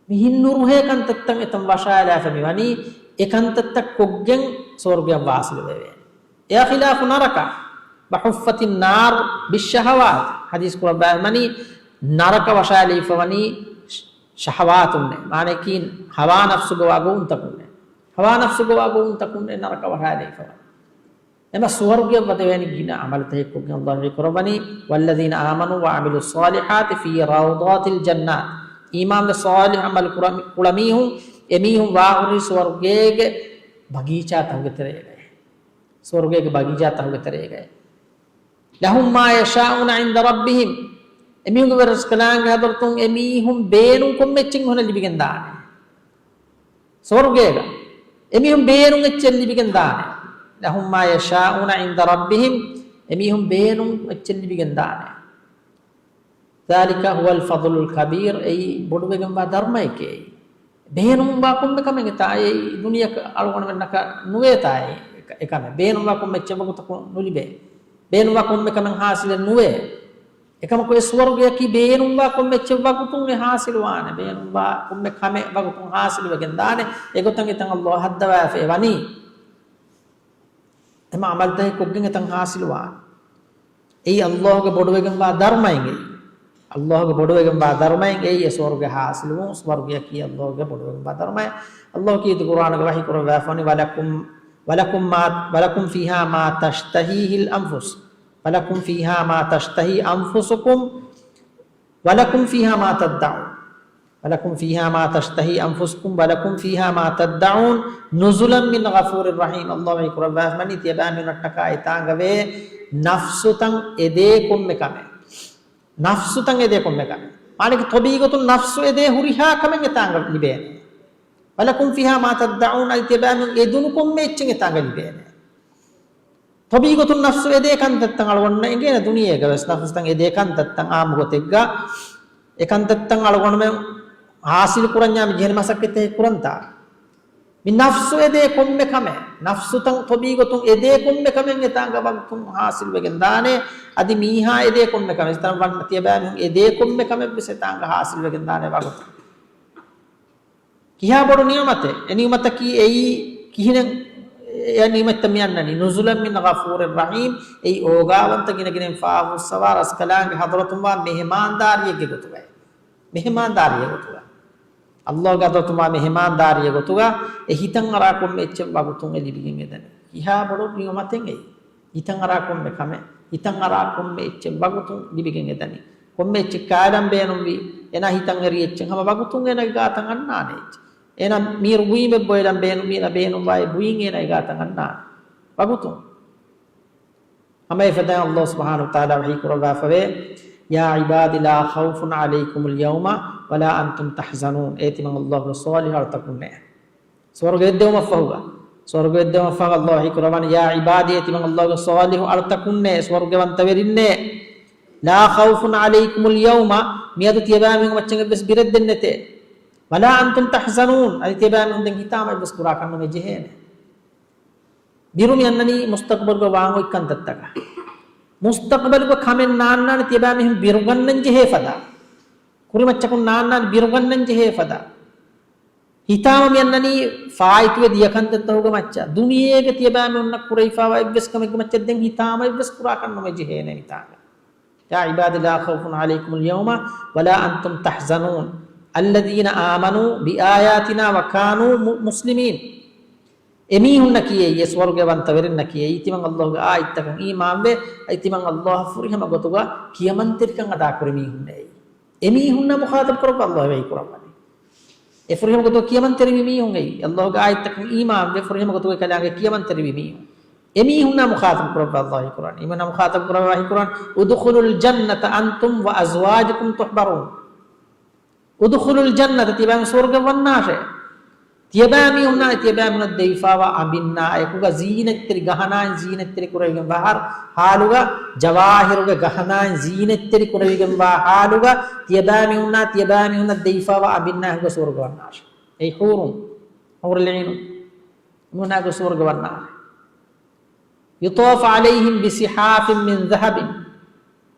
މި ހިތް ނުރުހޭ ކަންތައްތައް އެތަން ވަށާލާފަ މި ވަނީ، އެ ކަންތައްތައް ކޮށްގެން ސުވަރުގެއަށް ވާސިލު ވެވޭނެ. އެއާ ޚިލާފު ނަރަކަ، وَحُفَّتِ النَّارُ بِالشَّهَوَاتِ، ޙަދީޘް ކުރައްވާފަ ވަނީ، ނަރަކަ ވަށާލައިފަ ވަނީ ޝަހަވާތުންނޭ، މާނައަކީ ހަވާ ނަފްސުގަވާ ގޮވުންތަކުންނޭ. ހަވާ ނަފްސުގަވާ ގޮވުންތަކުންނޭ ނަރަކަ ވަށާލައިފަ ވަނީ. އެމަ ސުވަރުގެއަށް ވަދެވޭނީ ގިނަ ޢަމަލުތަކެއް ކޮށްގެން. ﷲ ވަޙީ ކުރައްވަނީ، وَالَّذِينَ آمَنُوا وَعَمِلُوا الصَّالِحَاتِ فِي رَوْضَاتِ الْجَنَّاتِ. އީމާންވެ ޞާލިޙު ޢަމަލު ކުރަ، ކުޅަ މީހުން، އެމީހުން ވާހުރީ ސުވަރުގޭގެ ބަގީޗާތަކުގެ ތެރޭގައި. ސުވަރުގޭގެ ބަގީޗާތަކުގެ ތެރޭގައި. لَهُمْ مَا يَشَاءُونَ عِندَ رَبِّهِمْ. އެމީހުންގެ ވެރިރަސް ކަލާނގެ ޙަޟްރަތުން އެމީހުން ބޭނުން ކޮންމެ އެއްޗެއް ހުންނަ ލިބިގެން ދާނެ. ސުވަރުގޭގަ އެމީހުން ބޭނުން އެއްޗެއް ލިބިގެން ދާނެ. لَهُمْ مَا يَشَاءُونَ عِندَ رَبِّهِمْ، އެމީހުން ބޭނުން އެއްޗެއް ލިބިގެން ދާނެ. ذَلِكَ هُوَ الْفَضْلُ الْكَبِيرُ، އެއީ ބޮޑުވެގެންވާ ދަރުމައެކޭ. ބޭނުންވާ ކޮންމެ ކަމެއް އެތާ، އެއީ ދުނިޔެ އަޅުގަނޑުމެންނަކަށް ނުވޭތާ، އެ، އެކަމެއް. ބޭނުންވާ ކޮންމެ އެއްޗެއް ވަގުތަކުން ނުލިބޭ. ބޭނުންވާ ކޮންމެ ކަމެއް ޙާޞިލެއް ނުވޭ. އެކަމަކު އެ ސުވަރުގެއަކީ ބޭނުންވާ ކޮންމެ އެއްޗެއް ވަގުތުން އެ ޙާޞިލުވާނެ. ބޭނުންވާ ކޮންމެ ކަމެއް ވަގުތުން ޙާޞިލުވެގެން ދާނެ. އެގޮތަށް އެތަން ﷲ ހައްދަވާފައި ވަނީ. އެމަ ޢަމަލުތަކެއް ކޮށްގެން އެތަން ޙާޞިލުވާނެ. އެއީ ﷲގެ ބޮޑުވެގެންވާ ދަރުމައިން އެއީ. ﷲގެ ބޮޑުވެގެންވާ ދަރުމައިން އެއީ އެ ސުވަރުގެ ޙާޞިލުވުން، ސުވަރުގެއަކީ ﷲގެ ބޮޑުވެގެންވާ ދަރުމައެއް. ﷲ ކީރިތި ޤުރްއާނުގަ ވަޙީ ކުރައްވާފަވަނީ، وَلَكُمْ، وَلَكُمْ مَا، وَلَكُمْ فِيهَا مَا تَشْتَهِيهِ الْأَنْفُسُ، وَلَكُمْ فِيهَا مَا تَشْتَهِي أَنْفُسُكُمْ، وَلَكُمْ فِيهَا مَا تَدَّعُونَ. ولكم فيها ما تشتهي أنفسكم ولكم فيها ما تدعون نزلا من غفور رحيم. ﷲ ވަޙީ ކުރައްވާފަ ވަނީ ތިޔަބައިމީހުންނަށްޓަކާ އެތާނގަ ވޭ ނަފްސުތައް އެދޭ ކޮންމެ ކަމެއް. ނަފްސުތައް އެދޭ ކޮންމެ ކަމެއް. މާނައަކީ ތޮބީގޮތުން ނަފްސު އެދޭ ހުރިހާ ކަމެއް އެތާނގަ ލިބޭނެ. ولكم فيها ما تدعون، އަދި ތިޔަބައިމީހުން އެދުނު ކޮންމެ އެއްޗެއް އެތާނގަ ލިބޭނެ. ތޮބީގޮތުން ނަފްސު އެދޭ ކަންތައްތައް އަޅުގަނޑުމެންނަށް އެނގޭނެ ދުނިޔޭގަ ވެސް ނަފްސުތައް އެދޭ ކަންތައްތައް އާއްމު ގޮތެއްގަ އެ ކަންތައްތައް އަޅުގަނޑުމެން ހާސިލު ކުރަންޏާ މި ޖެހެނީ މަސައްކަތެއް ކުރަންތާ. މި ނަފްސު އެދޭ ކޮންމެ ކަމެއް، ނަފްސުތައް ތޮބީގޮތުން އެދޭ ކޮންމެ ކަމެއް އެތާނގަ ވަގުތުން ހާސިލު ވެގެން ދާނެ. އަދި މީހާ އެދޭ ކޮންމެ ކަމެއް، ތިޔަބައިމީހުން އެދޭ ކޮންމެ ކަމެއް ވެސް އެތާނގަ ހާސިލު ވެގެން ދާނެ ވަގުތުން. ކިހާ ބޮޑު ނިޢުމަތެއް؟ އެ ނިޢުމަތަކީ އެއީ ކިހިނެއް؟ އެ ނިޢުމަތްތައް މި އަންނަނީ نزلا من غفور رحيم، އެއީ އޯގާވަންތަ ގިނަގިނައިން ފާފަ ފުއްސަވާ ރަސްކަލާނގެ ޙަޟްރަތުން ވާ މެހެމާންދާރިއެއްގެ ގޮތުގައި. މެހެމާންދާރިއެއް ގޮތުގަ، ﷲ ގެ ޙަޟްރަތުން ވާ މެހެމާންދާރިއެއް ގޮތުގަ އެ ހިތަށް އަރާ ކޮންމެ އެއްޗެއް ވަގުތުން އެ ލިބިގެން އެދަނީ. ކިހާ ބޮޑު ނިޢުމަތެއް އެއީ؟ ހިތަށް އަރާ ކޮންމެ ކަމެއް، ހިތަށް އަރާ ކޮންމެ އެއްޗެއް ވަގުތުން ލިބިގެން އެދަނީ. ކޮންމެ އެއްޗެއް ކާލަން ބޭނުންވީ، އޭނާ ހިތަށް އެރި އެއްޗެއް ހަމަ ވަގުތުން އޭނާގެ ގާތަށް އަންނާނެ އެއްޗެއް. އޭނާ މީރު ބުއިމެއް ބޮއެލަން ބޭނުންވީ، އޭނާ ބޭނުންވާ އެ ބުއިން އޭނާގެ ގާތަށް އަންނާނެ ވަގުތުން. ހަމަ އެފަދައިން ﷲ ސުބްޙާނަހޫ ވަތަޢާލާ ވަޙީ ކުރައްވާފަވޭ، يا عباد لا خوف عليكم اليوم ولا أنتم تحزنون. އޭ ތިމަން ﷲ ގެ ޞާލިޙު އަޅުތަކުންނޭ. ސުވަރުގެ ވެއްދެވުމަށްފަހުގަ، ސުވަރުގެ ވެއްދެވުމަށްފަހު ﷲ ވަޙީ ކުރައްވާނެ، يا عبادي، އޭ ތިމަން ﷲ ގެ ޞާލިޙު އަޅުތަކުންނޭ، ސުވަރުގެވަންތަވެރިންނޭ، لا خوف عليكم اليوم، މިއަދު ތިޔަބައިމީހުން މައްޗަށް އެއްވެސް ބިރެއްދެއް ނެތޭ، ولا أنتم تحزنون، އަދި ތިޔަބައިމީހުން ދެން ހިތާމަ އެއްވެސް ކުރާކަށް ނުމެ ޖެހޭނެ. ބިރު މި އަންނަނީ މުސްތަޤްބަލުގަ ވާން އޮތް ކަންތައްތަކަށް. މުސްތަޤްބަލުގަ ކަމެއް ނާންނާނެ ތިޔަބައިމީހުން ބިރުގަންނަން ޖެހޭ ފަދަ. ކުރިމައްޗަކުން ނާންނާނެ ބިރުގަންނަން ޖެހޭ ފަދަ. ހިތާމަ މި އަންނަނީ ފާއިތުވެ ދިޔަ ކަންތައްތަކުގެ މައްޗަށް. ދުނިޔޭގަ ތިޔަބައިމީހުންނަށް ކުރެވިފާވާ އެއްވެސް ކަމެއްގެ މައްޗަށް ދެން ހިތާމަ އެއްވެސް ކުރާކަށް ނުމެ ޖެހޭނެ މިތާނގަ. يا عباد لا خوف عليكم اليوم ولا أنتم تحزنون الذين آمنوا بآياتنا وكانوا م-، مسلمين. އެމީހުންނަކީ އެއީ، އެ ސުވަރުގެ ވަންތަވެރިންނަކީ އެއީ، ތިމަން ﷲ ގެ އާޔަތްތަކަށް އީމާންވެ، އަދި ތިމަން ﷲ އަށް ފުރިހަމަ ގޮތުގަ ކިޔަމަންތެރިކަން އަދާކުރި މީހުންނޭ އެއީ. އެމީހުންނާ މުޚާޠަބު ކުރައްވާ ﷲ ވަޙީ ކުރައްވަނީ. އެ ފުރިހަމަ ގޮތުގަ ކިޔަމަންތެރިވި މީހުން އެއީ. ﷲ ގެ އާޔަތްތަކަށް އީމާންވެ، ފުރިހަމަ ގޮތުގަ ކަލާނގެ ކިޔަމަންތެރިވި މީހުން. އެމީހުންނާ މުޚާޠަބު ކުރައްވާ ﷲ ވަޙީ ކުރަނީ. އެމީހުންނާ މުޚާޠަބު ކުރައްވާ ވަޙީ ކުރަން، ادخلوا الجنة أنتم وأزواجكم تحبرون. ادخلوا الجنة، ތިޔަބައިމީހުން ސުވަރުގެ ވަންނާށޭ. ތިޔަބައިމީހުންނާ، ތިޔަބައިމީހުންނަށް ދެވިފާވާ އަނބިންނާ އެކުގަ ޒީނަތްތެރި ގަހަނާއިން ޒީނަތްތެރި ކުރެވިގެންވާ ހާ-، ހާލުގަ، ޖަވާހިރުގެ ގަހަނާއިން ޒީނަތްތެރި ކުރެވިގެންވާ ހާލުގަ، ތިޔަބައިމީހުންނާ، ތިޔަބައިމީހުންނަށް ދެވިފާވާ އަނބިންނާ އެކުގަ ސުވަރުގެ ވަންނާށޭ. އެއީ ޙޫރުން، ޙޫރުލްޢީނު، އެމީހުންނާ އެކުގަ ސުވަރުގެ ވަންނާށޭ. يطاف عليهم بصحاف من ذهب.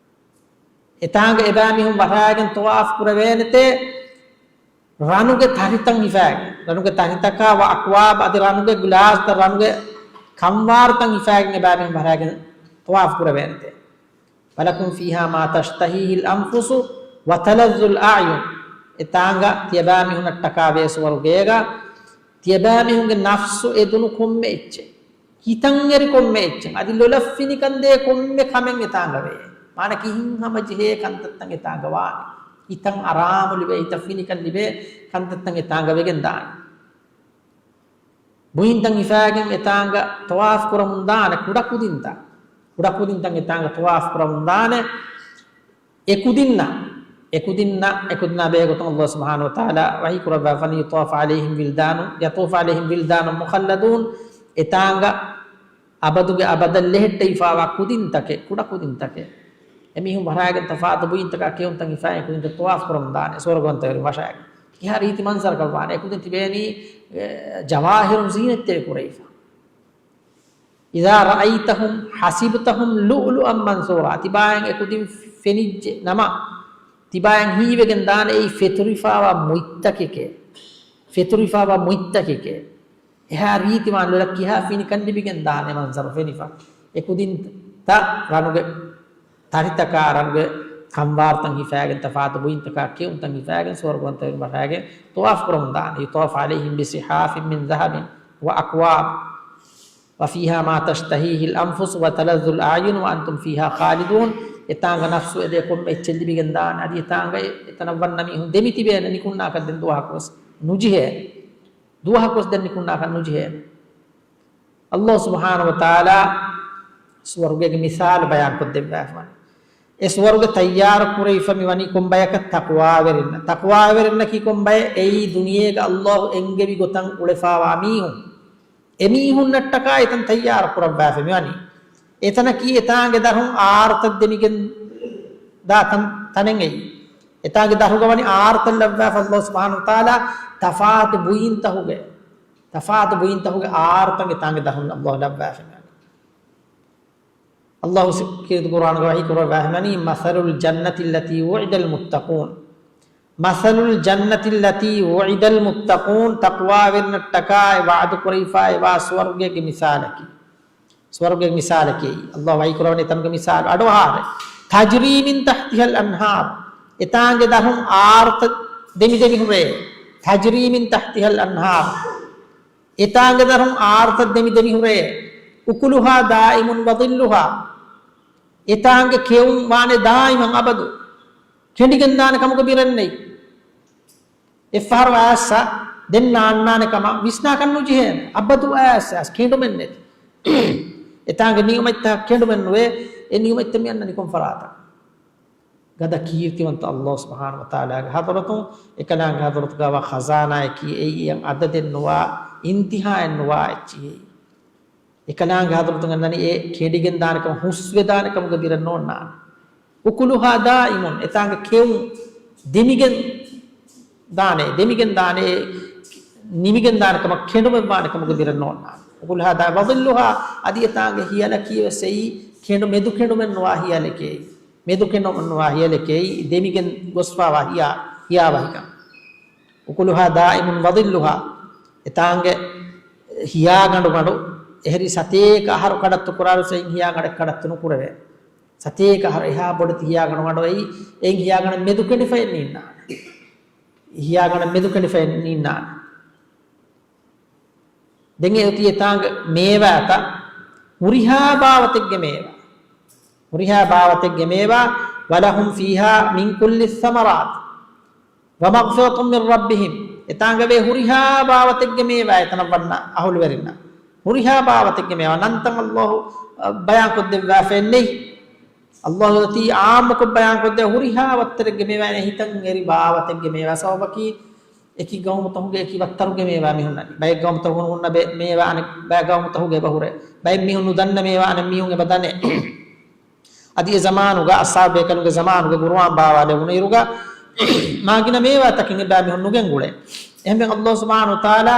އެތާނގަ އެބައިމީހުން ވަށައިގެން ޠަވާފު ކުރެވޭނެތޭ، ރަނުގެ ތަށިތައް ހިފައިގެން، ރަނުގެ ތަށިތަކާ، وأكواب، އަދި ރަނުގެ ގްލާސްތައް، ރަނުގެ ކަންވާރުތައް ހިފައިގެން އެބައިމީހުން ވަށައިގެން ޠަވާފު ކުރެވޭނެތޭ. ولكم فيها ما تشتهيه الأنفس وتلذ الأعين. އެތާނގަ ތިޔަބައިމީހުންނަށްޓަކާވޭ ސުވަރުގޭގަ ތިޔަބައިމީހުންގެ ނަފްސު އެދުނު ކޮންމެ އެއްޗެއް، ހިތަށްއެރި ކޮންމެ އެއްޗެއް، އަދި ލޮލަށް ފިނިކަންދޭ ކޮންމެ ކަމެއް އެތާނގަ ވޭ. މާނަ ކިހިން ހަމަޖެހޭ ކަންތައްތައް އެތާނގަ ވާނެ. ހިތަށް އަރާމު ލިބޭ، ހިތަށް ފިނިކަން ލިބޭ ކަންތައްތައް އެތާނގަ ވެގެން ދާނެ. ބުއިންތައް ހިފާގެން އެތާނގަ ޠަވާފު ކުރަމުން ދާނެ، ކުޑަކުދިންތައް. ކުޑަކުދިންތައް އެތާނގަ ޠަވާފު ކުރަމުން ދާނެ. އެކުދިންނަށް، އެކުދިންނަށް، އެކުދިންނާ ބެހޭގޮތުން ﷲ ސުބްޙާނަހޫ ވަތަޢާލާ ވަޙީ ކުރައްވާފަނީ، يطاف عليهم ولدان، يطوف عليهم ولدان مخلدون، އެތާނގަ އަބަދުގެ އަބަދަށް ލެހެއްޓެވިފާވާ ކުދިންތަކެއް، ކުޑަ ކުދިންތަކެއް. އެމީހުން ވަށައިގެން ތަފާތު ބުއިންތަކާ ކެއުންތައް ހިފާގެން ކުދިންތައް ޠަވާފު ކުރަމުން ދާނެ، ސުވަރުގަވަންތަވެރިން ވަށައިގެން. ކިހާ ރީތި މަންޒަރަކަށް ވާނެ. އެކުދިން ތިބޭނީ، އެ، ޖަވާހިރުން ޒީނަތްތެރި ކުރެވިފަ. إذا رأيتهم حسبتهم لؤلؤا منثورا. ތިބާއަށް އެކުދިން ފެނިއްޖެ ނަމަ، ތިބާއަށް ހީވެގެން ދާނެ އެއީ ފެތުރިފާވާ މުއްތަކެކޭ. ފެތުރިފާވާ މުއްތަކެކޭ. އެހާ ރީތިވާން ލޮލަށް ކިހާ ފިނިކަން ލިބިގެން ދާނެ މަންޒަރު ފެނިފަ. އެކުދިންތައް ރަނުގެ ތަށިތަކާ، ރަނުގެ ކަންވާރުތައް ހިފާގެން، ތަފާތު ބުއިންތަކާ ކެއުންތައް ހިފާގެން، ސުވަރުގަވަންތަވެރިން ވަށައިގެން ޠަވާފު ކުރަމުން ދާނެ. يطاف عليهم بصحاف من ذهب وأكواب وفيها ما تشتهيه الأنفس وتلذ الأعين وأنتم فيها خالدون. އެތާނގަ ނަފްސު އެދޭ ކޮންމެ އެއްޗެއް ލިބިގެން ދާނެ. އަދި އެތާނގަ އެ-، އެތަނަށް ވަންނަ މީހުން ދެމިތިބޭނެ ނިކުންނާކަށް ދެން ދުވަހަކުވެސް ނުޖެހޭނެ. ދުވަހަކުވެސް ދެން ނިކުންނާކަށް ނުޖެހޭނެ. އައްލާހު ސުބްޙާނަހު ވަތަޢާލާ ސުވަރުގޭގެ މިސާލު ބަޔާންކޮށްދެއްވާފަވަނީ. އެ ސުވަރުގެ ތައްޔާރު ކުރެވިފަ މިވަނީ ކޮން ބަޔަކަށް؟ ތަޤްވާވެރިންނަށް. ތަޤްވާވެރިންނަކީ ކޮން ބައެއް؟ އެއީ ދުނިޔޭގަ އައްލާހު އެންގެވި ގޮތަށް އުޅެފާވާ މީހުން. އެމީހުންނަށްޓަކާ އެތަން ތައްޔާރު ކުރައްވާފަ މިވަނީ. އެތަނަކީ އެތާނގެ ދަށުން އާރުތައް ދެމިގެން ދާ ތަން، ތަނެއް އެއީ. އެތާނގެ ދަށުގަ ވަނީ އާރުތައް ލައްވާފަ އައްލާހު ސުބްޙާނަހު ވަތަޢާލާ ތަފާތު ބުއިންތަކުގެ، ތަފާތު ބުއިންތަކުގެ އާރުތައް އެތާނގެ ދަށުން އައްލާހު ލައްވާފަ މިވަނީ. އައްލާހު ސި-، ކީރިތި ޤުރްއާނުގަ ވަޙީ ކުރައްވާފަ މިވަނީ، "މަޘަލުލް ޖަނަّةި އައްލަތީ ވުޢިދަލް މުއްތަޤޫނަ." މަޘަލުލް ޖަނަّةި އައްލަތީ ވުޢިދަލް މުއްތަޤޫނަ، ތަޤްވާވެރިންނަށްޓަކާ އެ ވަޢުދު ކުރެވިފާ އެވާ ސުވަރުގޭގެ މިސާލަކީ. ސުވަރުގޭގެ މިސާލަކީ، އައްލާހު ވަޙީ ކުރައްވަނީ އެތަނުގެ މިސާލު އަޑުއަހާރެ. "ތަޖްރީ މިން ތަޙްތިހަލް އަންހާރު." އެތާނގެ ދަށުން އާރުތައް ދެމިދެމި ހުރޭ. "ތަޖްރީ މިން ތަޙްތިހަލް އަންހާރު." އެތާނގެ ދަށުން އާރުތައް ދެމިދެމި ހުރޭ. "އުކުލުހާ ދާއިމުން ވަ ޡިއްލުހާ." އެތާނގެ ކެއުން ވާނެ ދާއިމަށް އަބަދު. ކެނޑިގެން ދާނެ ކަމުގެ ބިރެއް ނެތް. އެއްފަހަރު އައިސް ދެން ނާންނާނެ ކަމަށް ވިސްނާކަށް ނުޖެހޭނެ. އަބަދު އައިސް ކެނޑުމެއް ނެތް. އެތާނގެ ނިޢުމަތްތައް ކެނޑުމެއް ނުވޭ. އެ ނިޢުމަތްތައް މި އަންނަނީ ކޮން ފަރާތަށް؟ ގަދަ ކީރިތިވަންތަ އައްލާހު ސުބްޙާނަހު ވަތަޢާލާގެ ޙަޟްރަތުން، އެކަލާނގެ ޙަޟްރަތުގަ ވާ ޚަޒާނާއަކީ އެއީ އަދަދެއް ނުވާ، އިންތިހާއެއް ނުވާ އެއްޗެއް އެއީ. އެކަލާނގެ ޙަޟްރަތުން އަންނަނީ އެ ކެނޑިގެން ދާނެ ކަމަށް، ހުސްވެ ދާނެ ކަމުގެ ބިރެއް ނޯންނާނެ. އުކުލުހާ ދާއިމުން، އެތާނގެ ކެއުން ދެމިގެން ދާނެ، ދެމިގެން ދާނެ، ނިމިގެން ދާނެ ކަމަށް ކެނޑުމެއް ވާނެ ކަމުގެ ބިރެއް ނޯންނާނެ. އުކުލުހާ ދާ ވަ ޡިއްލުހާ، އަދި އެތާނގެ ހިޔަލަކީ ވެސް އެއީ ކެނޑު، މެދު ކެނޑުމެއް ނުވާ ހިޔަލެކޭ. މެދު ކެނޑުމެއް ނުވާ ހިޔަލެކޭ ދެމިގެން ގޮސްފާވާ ހިޔާ، ހިޔާވަހިކަން. އުކުލުހާ ދާއިމުން ވަ ޡިއްލުހާ. އެތާނގެ ހިޔާގަނޑު ގަނޑު އެހެރީ ސަތޭކަ އަހަރު ކަޑައްތު ކުރާރުސް އެއިން ހިޔާގަނޑެއް ކަޑައްތު ނުކުރެވޭ. ސަތޭކަ އަހަރު އެހާ ބޮޑެތި ހިޔާގަނޑު ގަނޑު އެއީ، އެއިން ހިޔާގަނޑަށް މެދު ކެނޑިފައެއް ނީންނާނެ. ހިޔާގަނޑަށް މެދު ކެނޑިފައެއް ނީންނާނެ. ދެން އެ އޮތީ އެތާނގެ މޭވާތައް ހުރިހާ ބާވަތެއްގެ މޭވާ. ހުރިހާ ބާވަތެއްގެ މޭވާ، "ވަލަހުމް ފީހާ މިން ކުއްލި އައްސަމަރާތި ވަ މަޣްފިރަތުން މިން ރައްބިހިމް." އެތާނގަ ވޭ ހުރިހާ ބާވަތެއްގެ މޭވާ އެތަނަށް ވަންނަ އަހުލުވެރިންނަށް. ހުރިހާ ބާވަތެއްގެ މޭވާ ނަންތައް އައްލާހު، އަ، ބަޔާންކޮށްދެއްވާފައެއް ނެތް. އައްލާހު އޮތީ އާއްމުކޮށް ބަޔާންކޮށްދޭ ހުރިހާ ވައްތަރެއްގެ މޭވާ އެހިތަށް އެރި ބާވަތެއްގެ މޭވާ. ސަބަބަކީ އެކި ގައުމުތަކުގެ އެކި ވައްތަރުގެ މޭވާ މި ހުންނަނީ. ބައެއް ގައުމުތަކުން ހުންނަ ބެ-، މޭވާ އަނެއް ބައެއް ގައުމުތަކުގެ އެބަ ހުރޭ. ބައެއް މީހުން ނުދަންނަ މޭވާ އަނެއް މީހުން އެބަ ދަނޭ. އަދި އެ ޒަމާނުގަ، އަޞްޙާބު ބޭކަލުންގެ ޒަމާނުގަ ގުރުއާން ބާވާލެވުނު އިރުގަ، މާގިނަ މޭވާތަކެއް އެބައިމީހުން ނުގެންގުޅޭ. އެހެންވެ، އައްލާހު ސުބްޙާނަހު ވަތަޢާލާ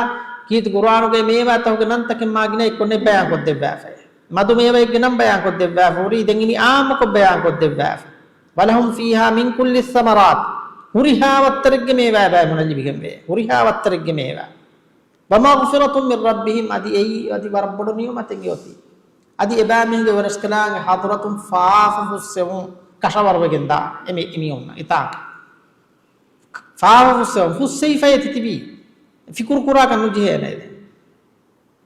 ކީރިތި ގުރުއާނުގައި މޭވާތަކުގެ ނަންތަކެއް މާގިނަ އެއްކޮށް ނެތް ބަޔާންކޮށްދެއްވާފައޭ. މަދު މޭވައެއްގެ ނަން ބަޔާންކޮށްދެއްވާފަ ހުރީ، ދެން އިނީ އާއްމުކޮށް ބަޔާންކޮށްދެއްވާފަ. "ވަލަހުމް ފީހާ މިން ކުއްލި އައްސަމަރާތި." ހުރިހާ ވައްތަރެއްގެ މޭވާ އެބައިމީހުންނަށް ލިބިގެންވޭ. ހުރިހާ ވައްތަރެއްގެ މޭވާ. "ވަ މަޣްފިރަތުން މިން ރައްބިހިމް." އަދި އެއީ އަދި ވަރަށް ބޮޑު ނިޢުމަތެއް އޮތީ. އަދި އެބައިމީހުންގެ ވެރަސްކަލާނގެ ޙަޟްރަތުން ފާފަ ފުއްސެވުން ކަށަވަރުވެގެން ދާ އެމި-، އެމީހުންނަށް އެތާނގަ. ފާފަ ފުއްސެވުން، ފުއްސެވިފައޭ ތިތިބީ. ފިކުރު ކުރާކަށް ނުޖެހޭނެ ދެން.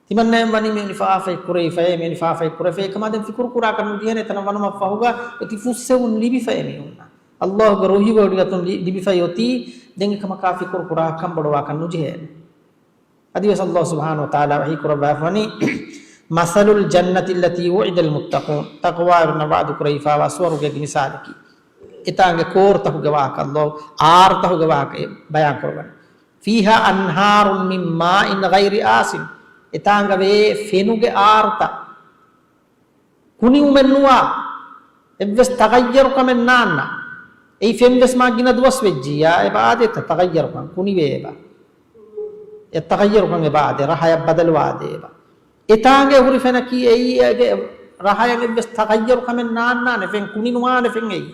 ތިމަންނައެއް ވަނީ މިވެނި ފާފައެއް ކުރެވިފައޭ، މިވެނި ފާފައެއް ކުރެވިފައޭ ކަމާ ދެން ފިކުރު ކުރާކަށް ނުޖެހޭނެ. އެތަނަށް ވަނުމަށްފަހުގަ އޮތީ ފުއްސެވުން ލިބިފައޭ މީހުންނަށް. އައްލާހުގެ ރުހިވޮޑިގަތުން ލި-، ލިބިފައި އޮތީ ދެން އެކަމަކާ ފިކުރު ކުރާ ކަންބޮޑުވާކަށް ނުޖެހޭނެ. އަދިވެސް އައްލާހު ސުބްޙާނަހު ވަތަޢާލާ ވަޙީ ކުރައްވާފަވަނީ، "މަޘަލުލް ޖަނަّةި އައްލަތީ ވުޢިދަލް މުއްތަޤޫން." ތަޤްވާވެރިންނަށް ވަޢުދު ކުރެވިފާވާ ސުވަރުގޭގެ މިސާލަކީ. އެތާނގެ ކޯރުތަކުގެ ވާހަކަ އައްލާހު އާރުތަކުގެ ވާހަކަ ބަޔާން ކުރައްވަނީ. "ފީހާ އަންހާރުން މިން މާއިން ޣައިރި އާސިން." އެތާނގަ ވޭ ފެނުގެ އާރުތައް. ކުނިވުމެއް ނުވާ، އެއްވެސް ތަޣައްޔަރު ކަމެއް ނާންނާ. އެއީ ފެން ވެސް މާ ގިނަ ދުވަސް ވެއްޖިއްޔާ، އެބަ އާދޭތަ ތަޣައްޔަރުކަން، ކުނިވޭ އެބަ. އެ ތަޣައްޔަރުކަން އެބަ އާދޭ، ރަހަޔަށް ބަދަލުވާދޭ އެބަ. އެތާނގެ ހުރި ފެނަކީ އެއީ އޭގެ ރަހަޔަށް އެއްވެސް ތަޣައްޔަރު ކަމެއް ނާންނާނެ، ފެން ކުނި ނުވާނެ ފެން އެއީ.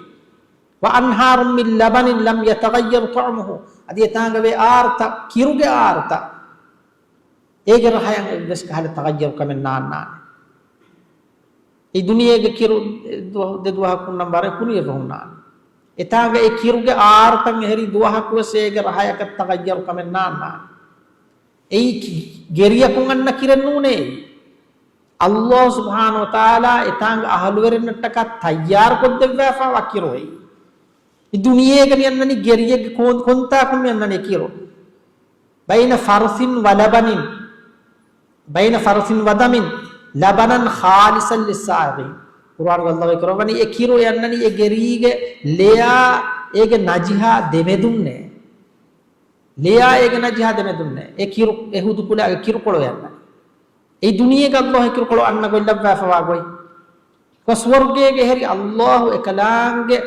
"ވަ އަންހާރުން މިން ލަބަނިން ލަމް ޔަތަޣައްޔަރް ޠަޢުމުހު." އަދި އެތާނގަ ވޭ އާރުތައް، ކިރުގެ އާރުތައް. އޭގެ ރަހަޔަށް އެއްވެސް ކަހަލަ ތަޣައްޔަރު ކަމެއް ނާންނާނެ. އެ ދުނިޔޭގެ ކިރު ދުވަހު، ދެ ދުވަހަކުންނަށް ވަރަށް ކުނިވެފަ ހުންނާނެ. އެތާނގަ އެ ކިރުގެ އާރުތައް އެހެރީ ދުވަހަކުވެސް އޭގެ ރަހަޔަކަށް ތަޣައްޔަރު ކަމެއް ނާންނާނެ. އެއީ ކި-، ގެރިއަކުން އަންނަ ކިރެއް ނޫނޭ އެއީ. ﷲ ސުބްޙާނަހޫ ވަތަޢާލާ އެތާނގެ އަހުލުވެރިންނަށްޓަކާ ތައްޔާރުކޮށްދެއްވާފާވާ ކިރު އެއީ. މި ދުނިޔޭގަ މި އަންނަނީ ގެރިއެއްގެ ކޯން-، ކޮންތާކުން މި އަންނަނީ ކިރު. بين فرث ولبن، بين فرث ودم، لبنا خالصا للسائقين. ޤުރުއާނުގަ ﷲ ކުރައްވަނީ އެ ކިރު އެ އަންނަނީ އެ ގެރީގެ ލެޔާ އޭގެ ނަޖިހާ ދެމެދުންނޭ. ލެޔާ އޭގެ ނަޖިހާ ދެމެދުންނޭ. އެ ކިރު، އެ ހުދު ކުލައިގެ ކިރުކޮޅު އެ އަންނަނީ. އެ ދުނިޔޭގަ ﷲ އެ ކިރުކޮޅު އަންނަ ގޮތް ލައްވާފަވާ ގޮތް. ސުވަރުގޭގެ އެހެރީ ﷲ އެކަލާނގެ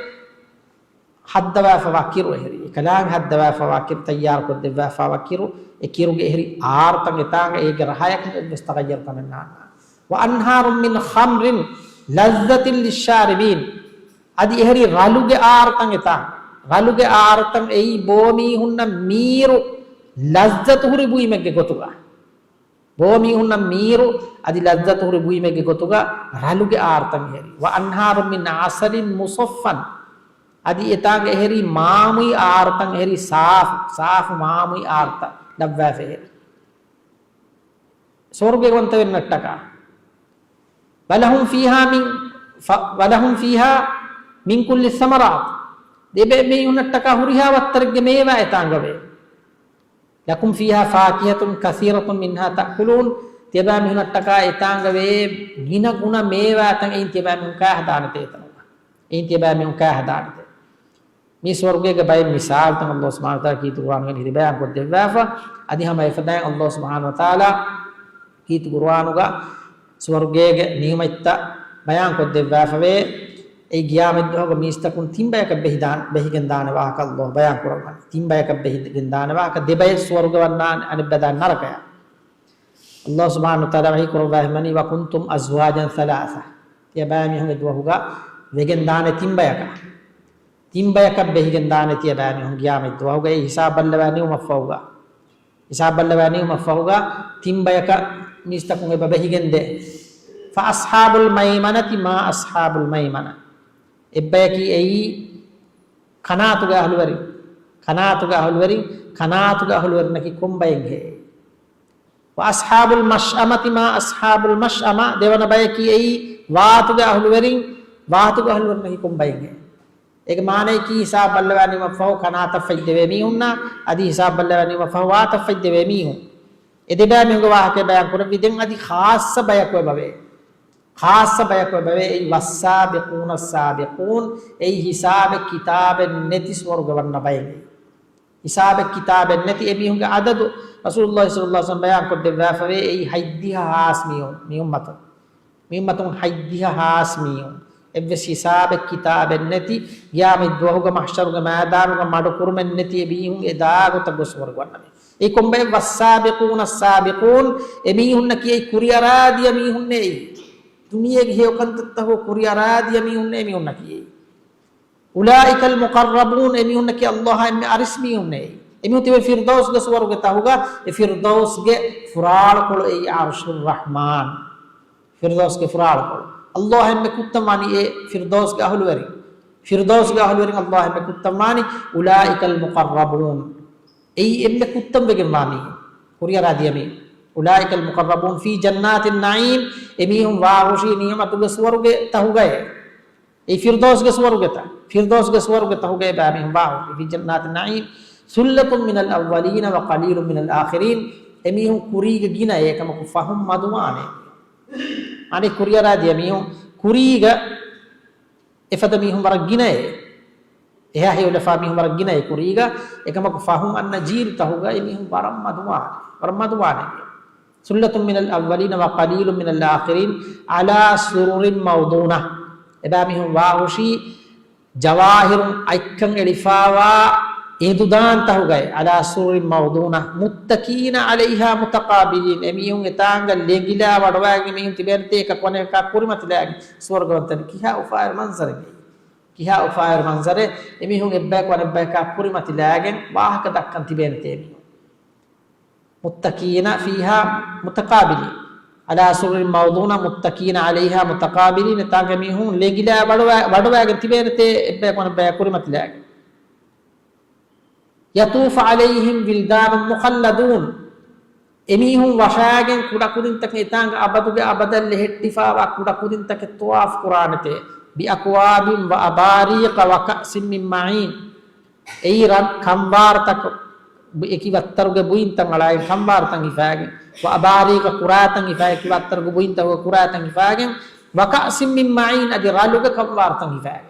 ހައްދަވާފަވާ ކިރު އެހެރީ، އެކަލާނގެ ހައްދަވާފަވާ ކިރު، ތައްޔާރުކޮށްދެއްވާފަވާ ކިރު، އެ ކިރުގެ އެހެރީ އާރުތައް އެތާނގަ އޭގެ ރަހަޔަކުން އެއްވެސް ތަޣައްޔަރުކަމެއް ނާންނާނެ. وأنهار من خمر لذة للشاربين. އަދި އެހެރީ ރަލުގެ އާރުތައް އެތާނގަ، ރަލުގެ އާރުތައް އެއީ ބޯމީހުންނަށް މީރު ލައްޒަތު ހުރި ބުއިމެއްގެ ގޮތުގަ. ބޯމީހުންނަށް މީރު އަދި ލައްޒަތު ހުރި ބުއިމެއްގެ ގޮތުގަ ރަލުގެ އާރުތައް އެހެރީ. وأنهار من عسل مصفى. އަދި އެތާނގަ އެހެރީ މާމުއި އާރުތައް އެހެރީ ސާފު، ސާފު މާމުއި އާރުތައް ލައްވާފަ އެހެރީ. ސުވަރުގޭ ވަންތަވެރިންނަށްޓަކާ. ولهم فيها من، ف-، ولهم فيها من كل الثمرات. ދެބައިމީހުންނަށްޓަކާ ހުރިހާ ވައްތަރެއްގެ މޭވާ އެތާނގަވޭ. لكم فيها فاكهة كثيرة منها تأكلون. ތިޔަބައިމީހުންނަށްޓަކާ އެތާނގަވޭ ގިނަ ގުނަ މޭވާތައް އެއިން ތިޔަބައިމީހުން ކާ ހަދާނެތޭ އެތަނުގަ. އެއިން ތިޔަބައިމީހުން ކާ ހަދާނެތޭ. މި ސުވަރުގޭގެ ބައެއް މިސާލުތައް ﷲ ސުބްޙާނަހޫ ވަތަޢާލާ ކީރިތި ޤުރުއާނުގަ ހިރި ބަޔާންކޮށްދެއްވާފަ. އަދި ހަމަ އެފަދައިން ﷲ ސުބްޙާނަހޫ ވަތަޢާލާ ކީރިތި ޤުރުއާނުގަ ސުވަރުގޭގެ ނިޢުމަތްތައް ބަޔާންކޮށްދެއްވާފަވޭ. އެއީ ޤިޔާމަތްދުވަހުގަ މީސްތަކުން ތިން ބަޔަކަށް ބެހިދާން-، ބެހިގެންދާނެ ވާހަކަ ﷲ ބަޔާންކުރައްވަނީ. ތިން ބަޔަކަށް ބެހިގެންދާނެ ވާހަކަ، ދެބަޔަށް ސުވަރުގެ ވަންނާނެ، އަނެއްބަޔަށް ނަރަކަޔަށް. ﷲ ސުބްޙާނަހޫ ވަތަޢާލާ ވަޙީ ކުރައްވާފަ ވަނީ، وكنتم أزواجا ثلاثة. ތިޔަބައިމީހުން އެދުވަހުގަ ވެގެންދާނެ ތިން ބަޔަކަށް. ތިން ބަޔަކަށް ބެހިގެންދާނެ ތިޔަބައިމީހުން ޤިޔާމަތްދުވަހުގައި ހިސާބު ބައްލަވާ ނިމުމަށްފަހުގަ. ހިސާބު ބައްލަވާ ނިމުމަށްފަހުގަ ތިން ބަޔަކަށް މީސްތަކުން އެބަ ބެހިގެންދޭ. فأصحاب الميمنة ما أصحاب الميمنة. އެއްބަޔަކީ އެއީ ކަނާތުގެ އަހުލުވެރިން. ކަނާތުގެ އަހުލުވެރިން، ކަނާތުގެ އަހުލުވެރިންނަކީ ކޮން ބައެއްހޭ؟ وأصحاب المشأمة ما أصحاب المشأمة. ދެވަނަ ބަޔަކީ އެއީ ވާތުގެ އަހުލުވެރިން، ވާތުގެ އަހުލުވެރިންނަކީ ކޮން ބައެއްހޭ؟ އޭގެ މާނަޔަކީ ހިސާބު ބައްލަވާ ނިމުމަށްފަހު ކަނާތަށް ފަތްދެވޭ މީހުންނާ، އަދި ހިސާބު ބައްލަވާ ނިމުމަށްފަހު ވާތަށް ފަތްދެވޭ މީހުން. އެ ދެބައިމީހުންގެ ވާހަކަ ބަޔާން ކުރެއްވި. ދެން އަދި ޚާއްޞަ ބަޔަކު އެބަވޭ. ޚާއްޞަ ބަޔަކު އެބަވޭ. އެއީ والسابقون السابقون. އެއީ ހިސާބެއް ކިތާބެއް ނެތި ސުވަރުގެ ވަންނަ ބައެއް. ހިސާބެއް ކިތާބެއް ނެތި އެމީހުންގެ އަދަދު ރަސޫލުﷲ ޞައްލަﷲ ޢަލައިހި ވަސައްލަމަ ބަޔާންކޮށްދެއްވާފަވޭ. އެއީ ހަތްދިހަ ހާސް މީހުން، މީ އުއްމަތުން. މީ އުއްމަތުން ހަތްދިހަ ހާސް މީހުން. އެއްވެސް ހިސާބެއް ކިތާބެއް ނެތި، ޤިޔާމަތްދުވަހުގަ މަޙްޝަރުގެ މައިދާނުގަ މަޑުކުރުމެއް ނެތި އެމީހުން އެދާ ގޮތަށް ގޮސް ސުވަރުގެ ވަންނަ މީހުން. އެ ކޮންބައެއް؟ والسابقون السابقون. އެމީހުންނަކީ އެއީ ކުރިއަރާދިޔަ މީހުންނޭ އެއީ. ދުނިޔޭގެ ހެޔޮކަންތައްތަކުގަ ކުރިއަރާދިޔަ މީހުންނޭ އެމީހުންނަކީ އެއީ. أولئك المقربون، އެމީހުންނަކީ ﷲ އާ އެންމެ އަރިސް މީހުންނޭ. އެމީހުން ތިބެ ފިރްދައުސްގެ ސުވަރުގެ ތަހުގަ، އެ ފިރްދައުސްގެ ފުރާޅުކޮޅު އެއީ ޢަރްޝުއް ރަޙްމާން. ފިރްދައުސްގެ ފުރާޅުކޮޅު. ﷲ އާ އެންމެ ކުއްތަން ވާނީ އެ ފިރްދައުސްގެ އަހުލުވެރިން. ފިރްދައުސްގެ އަހުލުވެރިން ﷲ އާ އެންމެ ކުއްތަން ވާނީ أولئك المقربون. އެއީ އެންމެ ކުއްތަން ވެގެންވާ މީހުން. ކުރިއަރާދިޔަ މީހުން. أولئك المقربون في جنات النعيم. އެމީހުން ވާހުށީ ނިޢުމަތުގެ ސުވަރުގެ ތަހުގައޭ. އެ ފިރްދައުސްގެ ސުވަރުގެތަ، ފިރްދައުސްގެ ސުވަރުގެ ތަހުގައި ބައިމީހުން ވާހުށީ، في جنات النعيم، ثلة من الأولين وقليل من الآخرين، އެމީހުން ކުރީގަ ގިނައޭ، އެކަމަކު ފަހުން މަދުވާނޭ. އަނެއް ކުރިއަރާދިޔަ މީހުން ކުރީގަ އެފަދަ މީހުން ވަރަށް ގިނައޭ. އެހާ ހެޔޮލަފާ މީހުން ވަރަށް ގިނައޭ ކުރީގަ، އެކަމަކު ފަހުން އަންނަ ޖީލު ތަހުގަ އެމީހުން ވަރަށް މަދުވާނޭ، ވަރަށް މަދުވާނޭ. ثلة من الأولين وقليل من الآخرين على سرر موضونة. އެބައިމީހުން ވާހުށީ ޖަވާހިރުން އަތްކަން އެޅިފާވާ އެނދުދާން ތަހުގައި، على سرر موضونة متكئين عليها متقابلين، އެމީހުން އެތާނގަ ލެނގިލާ ވަޑުވާގެން އެމީހުން ތިބޭނެތޭ އެކަކު އަނެކަކާ ކުރިމަތިލާގެން. ސުވަރުގެވަންތަން ކިހާ އުފާވެރި މަންޒަރެއް އެއީ. ކިހާ އުފާވެރި މަންޒަރެއް. އެމީހުން އެއްބަޔަކު އަނެއްބަޔަކާ ކުރިމަތިލާގެން ވާހަކަ ދައްކަން ތިބޭނެތޭ އެމީހުން. متكئين فيها متقابلين. على سرر موضونة متكئين عليها متقابلين. އެތާނގަ މީހުން ލެނގިލާ ވަޑުވާ-، ވަޑުވާގެން ތިބޭނެތޭ އެއްބަޔަކު އަނެއްބަޔާ ކުރިމަތިލާގެން. يطوف عليهم ولدان مخلدون. އެމީހުން ވަށާގެން ކުޑަކުދިންތަކެއް އެތާނގަ އަބަދުގެ އަބަދަށް ލެހެއްޓިފާވާ ކުޑަކުދިންތަކެއް ޠަވާފު ކުރާނެތޭ. بِأَكْوَابٍ وَأَبَارِيقَ وَكَأْسٍ مِّن مَّعِينٍ. އެއީ ރަން ކަންވާރުތަކު އެކި ވައްތަރުގެ ބުއިންތައް އަޅާގެން ކަންވާރުތައް ހިފާގެން، وَأَبَارِيقَ ކުރާތައް ހިފާ އެކި ވައްތަރުގެ ބުއިންތަކުގެ ކުރާތައް ހިފާގެން، وَكَأْسٍ مِّن مَّعِينٍ އަދި ރަލުގެ ކަންވާރުތައް ހިފާގެން.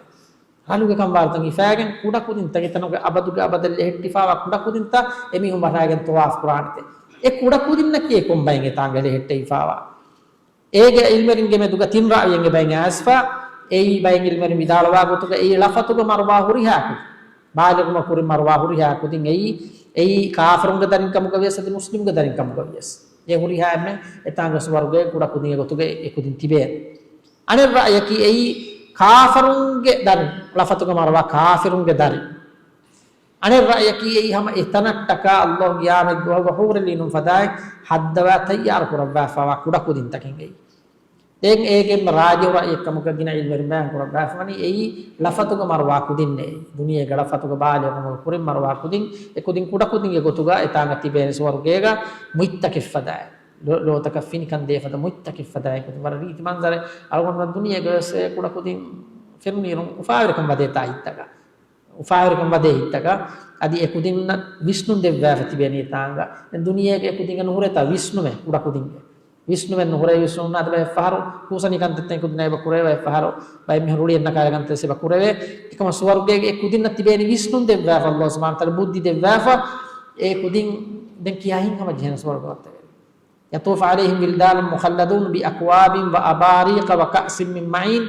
ރަލުގެ ކަންވާރުތައް ހިފާގެން ކުޑަކުދިންތައް އެތަނުގެ އަބަދުގެ އަބަދަށް ލެހެއްޓިފާވާ ކުޑަކުދިންތައް އެމީހުން ވަށާގެން ޠަވާފު ކުރާނެތޭ. އެ ކުޑަކުދިންނަކީ ކޮން ބައެއް އެތާނގަ ލެހެއްޓެވިފާވާ؟ އޭގެ އިލްމެރިންގެ މެދުގަ ތިން ރައުޔެއް އެބައިން އައިސްފަ، އެއީ ބައެއް އިލްމެރިން ވިދާޅުވާ ގޮތުގަ އެއީ ޅަފަތުގެ މަރުވާ ހުރިހާ ކުދިން. ބާލިޣުވުމަށް ކުރިން މަރުވާ ހުރިހާ ކުދިން އެއީ، އެއީ ކާފަރުންގެ ދަރިން ކަމުގަ ވިޔަސް އަދި މުސްލިމްގެ ދަރިން ކަމުގަ ވިޔަސް. އެ ހުރިހާ އެންމެން އެތާނގަ ސުވަރުގެ ކުޑަކުދިން އެގޮތުގަ އެ ކުދިން ތިބޭނެ. އަނެއް ރައްޔަކީ އެއީ ކާފަރުންގެ ދަރިން، ޅަފަތުގެ މަރުވާ ކާފިރުންގެ ދަރިން. އަނެއް ރައްޔަކީ އެއީ ހަމަ އެތަނަށްޓަކާ ﷲ ގިޔާމަތް ދުވަހުގަ ޙޫރުލް ޢީނުން ފަދައިން ހައްދަވާ ތައްޔާރު ކުރައްވާފާވާ ކުޑަކުދިންތަކެއް އެއީ. ދެން އޭގެ ރާޖިޙު ރައްޔެއް ކަމުގަ ގިނަ ޢިލްމުވެރިން ބަޔާން ކުރައްވާފަވަނީ އެއީ ޅަފަތުގެ މަރުވާ ކުދިންނޭ. ދުނިޔޭގެ ޅަފަތުގެ ބާލިޣުވުމުގެ ކުރިން މަރުވާ ކުދިން، އެ ކުދިން ކުޑަކުދިންގެ ގޮތުގަ އެތާނގަ ތިބޭނެ ސުވަރުގޭގަ މުއްތަކެއް ފަދައިން. ލޯ-، ލޯތަކަށް ފިނިކަން ދޭ ފަދަ މުއްތަކެއް ފަދައިން ކުދިން. ވަރަށް ރީތި މަންޒަރެއް. އަޅުގަނޑުމެން ދުނިޔޭގަ ވެސް އެ ކުޑަކުދިން ފެނުނީރުން އުފާވެރިކަން ވަދޭތާ ހިތްތަކަށް. އުފާވެރިކަން ވަދޭ ހިތްތަކަށް އަދި އެ ކުދިންނަށް ވިސްނުން ދެއްވާފަ ތިބޭނީ އެތާނގަ. ދެން ދުނިޔޭގެ އެ ކުދިންގެ ނުހުރޭތާ ވިސްނުމެއް ކުޑަކުދިންގެ. ވިސްނުމެއް ނުހުރޭ، ވިސްނުން ނާދެ ބައެއް ފަހަރު ކޫސަނިކަންތައް ތެން ކުދިންނާ އެބަ ކުރެވޭ، ބައެއް ފަހަރު ބައެއް މީހުން ރުޅި އެންނަ ކާލެ ކަންތައް ވެސް އެބަ ކުރެވޭ. އެކަމަ ސުވަރުގޭގެ އެ ކުދިންނަށް ތިބޭނީ ވިސްނުން ދެއްވާފަ، ﷲ ސުބްޙާނަހޫ ވަތަޢާލާ ބުއްދި ދެއްވާފަ، އެ ކުދިން ދެން ކިޔާ ހިތްހަމަ ޖެހޭނެ ސުވަރުގަ ވައްތަވެރި. يَطُوفُ عَلَيْهِمْ وِلْدَانٌ مُّخَلَّدُونَ بِأَكْوَابٍ وَأَبَارِيقَ وَكَأْسٍ مِّن مَّعِينٍ.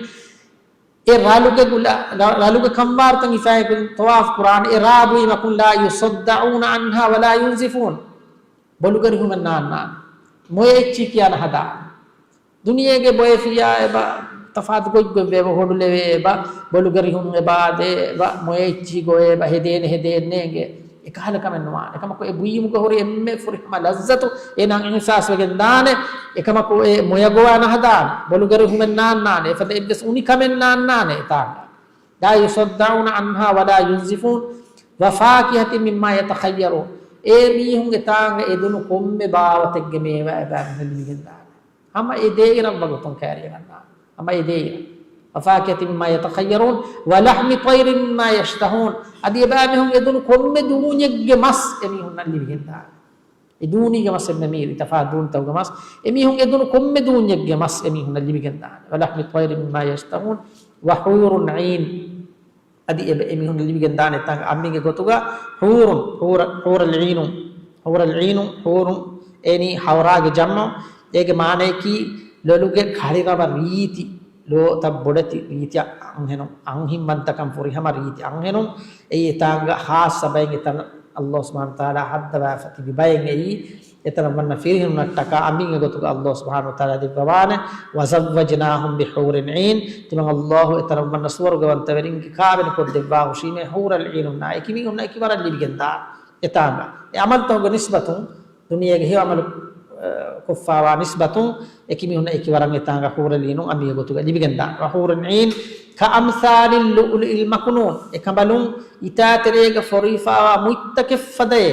އެ ރަލުގެ ގުލަ-، ރަ-، ރަލުގެ ކަންވާރުތައް ހިފާގެން ޠަވާފު ކުރާނެ އެ ރާ ބުއިމަކުން لَا يُصَدَّعُونَ عَنْهَا وَلَا يُنزِفُونَ. ބޮލުގަރިހުމެއް ނާންނާނެ. މޮޔަ އެއްޗި ކިޔާނަ ހަދާނެ. ދުނިޔޭގެ ބޮއެފިޔާ އެބަ ތަފާތު ގޮތްގޮތް ވެ އެބަ ހޮޑުލެވޭ އެބަ ބޮލުގަރިހުން އެބަ އާދޭ އެބަ މޮޔަ އެއްޗި ގޮވޭ އެބަ ހެދޭނެ ހެދޭން ނޭނގެ. އެކަހަލަ ކަމެއް ނުވާނެ. އެކަމަކު އެ ބުއިމުގަ ހުރި އެންމެ ފުރިހަމަ ލައްޒަތު އޭނާ އިޙްސާސް ވެގެން ދާނެ. އެކަމަކު އެ މޮޔަ ގޮވާ ނަހަދާނެ. ބޮލުގަރިހުމެއް ނާންނާނެ. އެފަދަ އެއްވެސް އުނިކަމެއް ނާންނާނެ އެތާނގަ. لَا يُصَدَّعُونَ عَنْهَا وَلَا يُنزِفُونَ وَفَاكِهَةٍ مِّمَّا يَتَخَيَّرُونَ. އެ މީހުން އެތާނގަ އެދުނު ކޮންމެ ބާވަތެއްގެ މޭވާ އެބައިމީހުންނަށް ލިބިގެންދާނެ. ހަމަ އެ ދޭ އިރަށް ވަގުތުން ކައިރިއަންނާނެ. ހަމަ އެ ދޭ އިރަށް. وَفَاكِهَةٍ مِّمَّا يَتَخَيَّرُونَ وَلَحْمِ طَيْرٍ مِّمَّا يَشْتَهُونَ. އަދި އެބައިމީހުން އެދުނު ކޮންމެ ދޫންޏެއްގެ މަސް އެމީހުންނަށް ލިބިގެންދާނެ. އެ ދޫނީގެ މަސް އެންމެ މީރު، ތަފާތު ދޫންތަކުގެ މަސް، އެމީހުން އެދުނު ކޮންމެ ދޫންޏެއްގެ މަސް އެމީހުންނަށް ލިބިގެންދާނެ. وَلَحْمِ طَيْرٍ مِّمَّا يَشْتَهُونَ وَحُورٌ عِينٌ. އަދި އެ އެމީހުން ލިބިގެންދާނެ ތަން އަނބިންގެ ގޮތުގަ ޙޫރުން، ޙޫރަ-، ޙޫރަލް ޢީނުން، ޙޫރަލް ޢީނުން، ޙޫރުން، އޭނީ ޙައުރާގެ ޖަމްޢު، އޭގެ މާނަޔަކީ ލޮލުގެ ކަޅިރަވަ ރީތި، ލޯތައް ބޮޑެތި ރީތި އަންހެނުން، އަންހެންވަންތަކަން ފުރިހަމަ ރީތި އަންހެނުން، އެއީ އެތާނގަ ޚާއްޞަ ބައެއް އެތަނަށް ﷲ ސުބްޙާނަހޫ ވަތަޢާލާ ހައްދަވާފަ ތިބި ބައެއް އެއީ، އެތަނަށް ވަންނަ ފިރިހެނުންނަށްޓަކާ އަނބިންގެ ގޮތުގަ ﷲ ސުބްޙާނަހޫ ވަތަޢާލާ ދެއްވަވާނެ، وَزَوَّجْنَاهُم بِحُورٍ عِينٍ، ތިމަން ﷲ އެތަނަށް ވަންނަ ސުވަރުގަވަންތަވެރިންގެ ކާވެނި ކޮށްދެއްވާ ހުށީމޭ ޙޫރަލް ޢީނުންނާ އެކި މީހުންނަށް އެކި ވަރަށް ލިބިގެންދާނެ އެތާނގަ. އެ ޢަމަލުތަކުގެ ނިސްބަތުން ދުނިޔޭގެ ހެޔޮ ޢަމަލު، އަ، ކޮށްފާވާ ނިސްބަތުން އެކި މީހުންނަށް އެކި ވަރަށް އެތާނގަ ޙޫރަލް ޢީނުން އަނބިންގެ ގޮތުގަ ލިބިގެންދާނެ. وَحُورٌ عِينٌ كَأَمْثَالِ اللُّؤْلُؤِ الْمَكْنُونِ. އެކަނބަލުން އިތާތެރޭގަ ފޮރުވިފާވާ މުއްތަކެއް ފަދައޭ.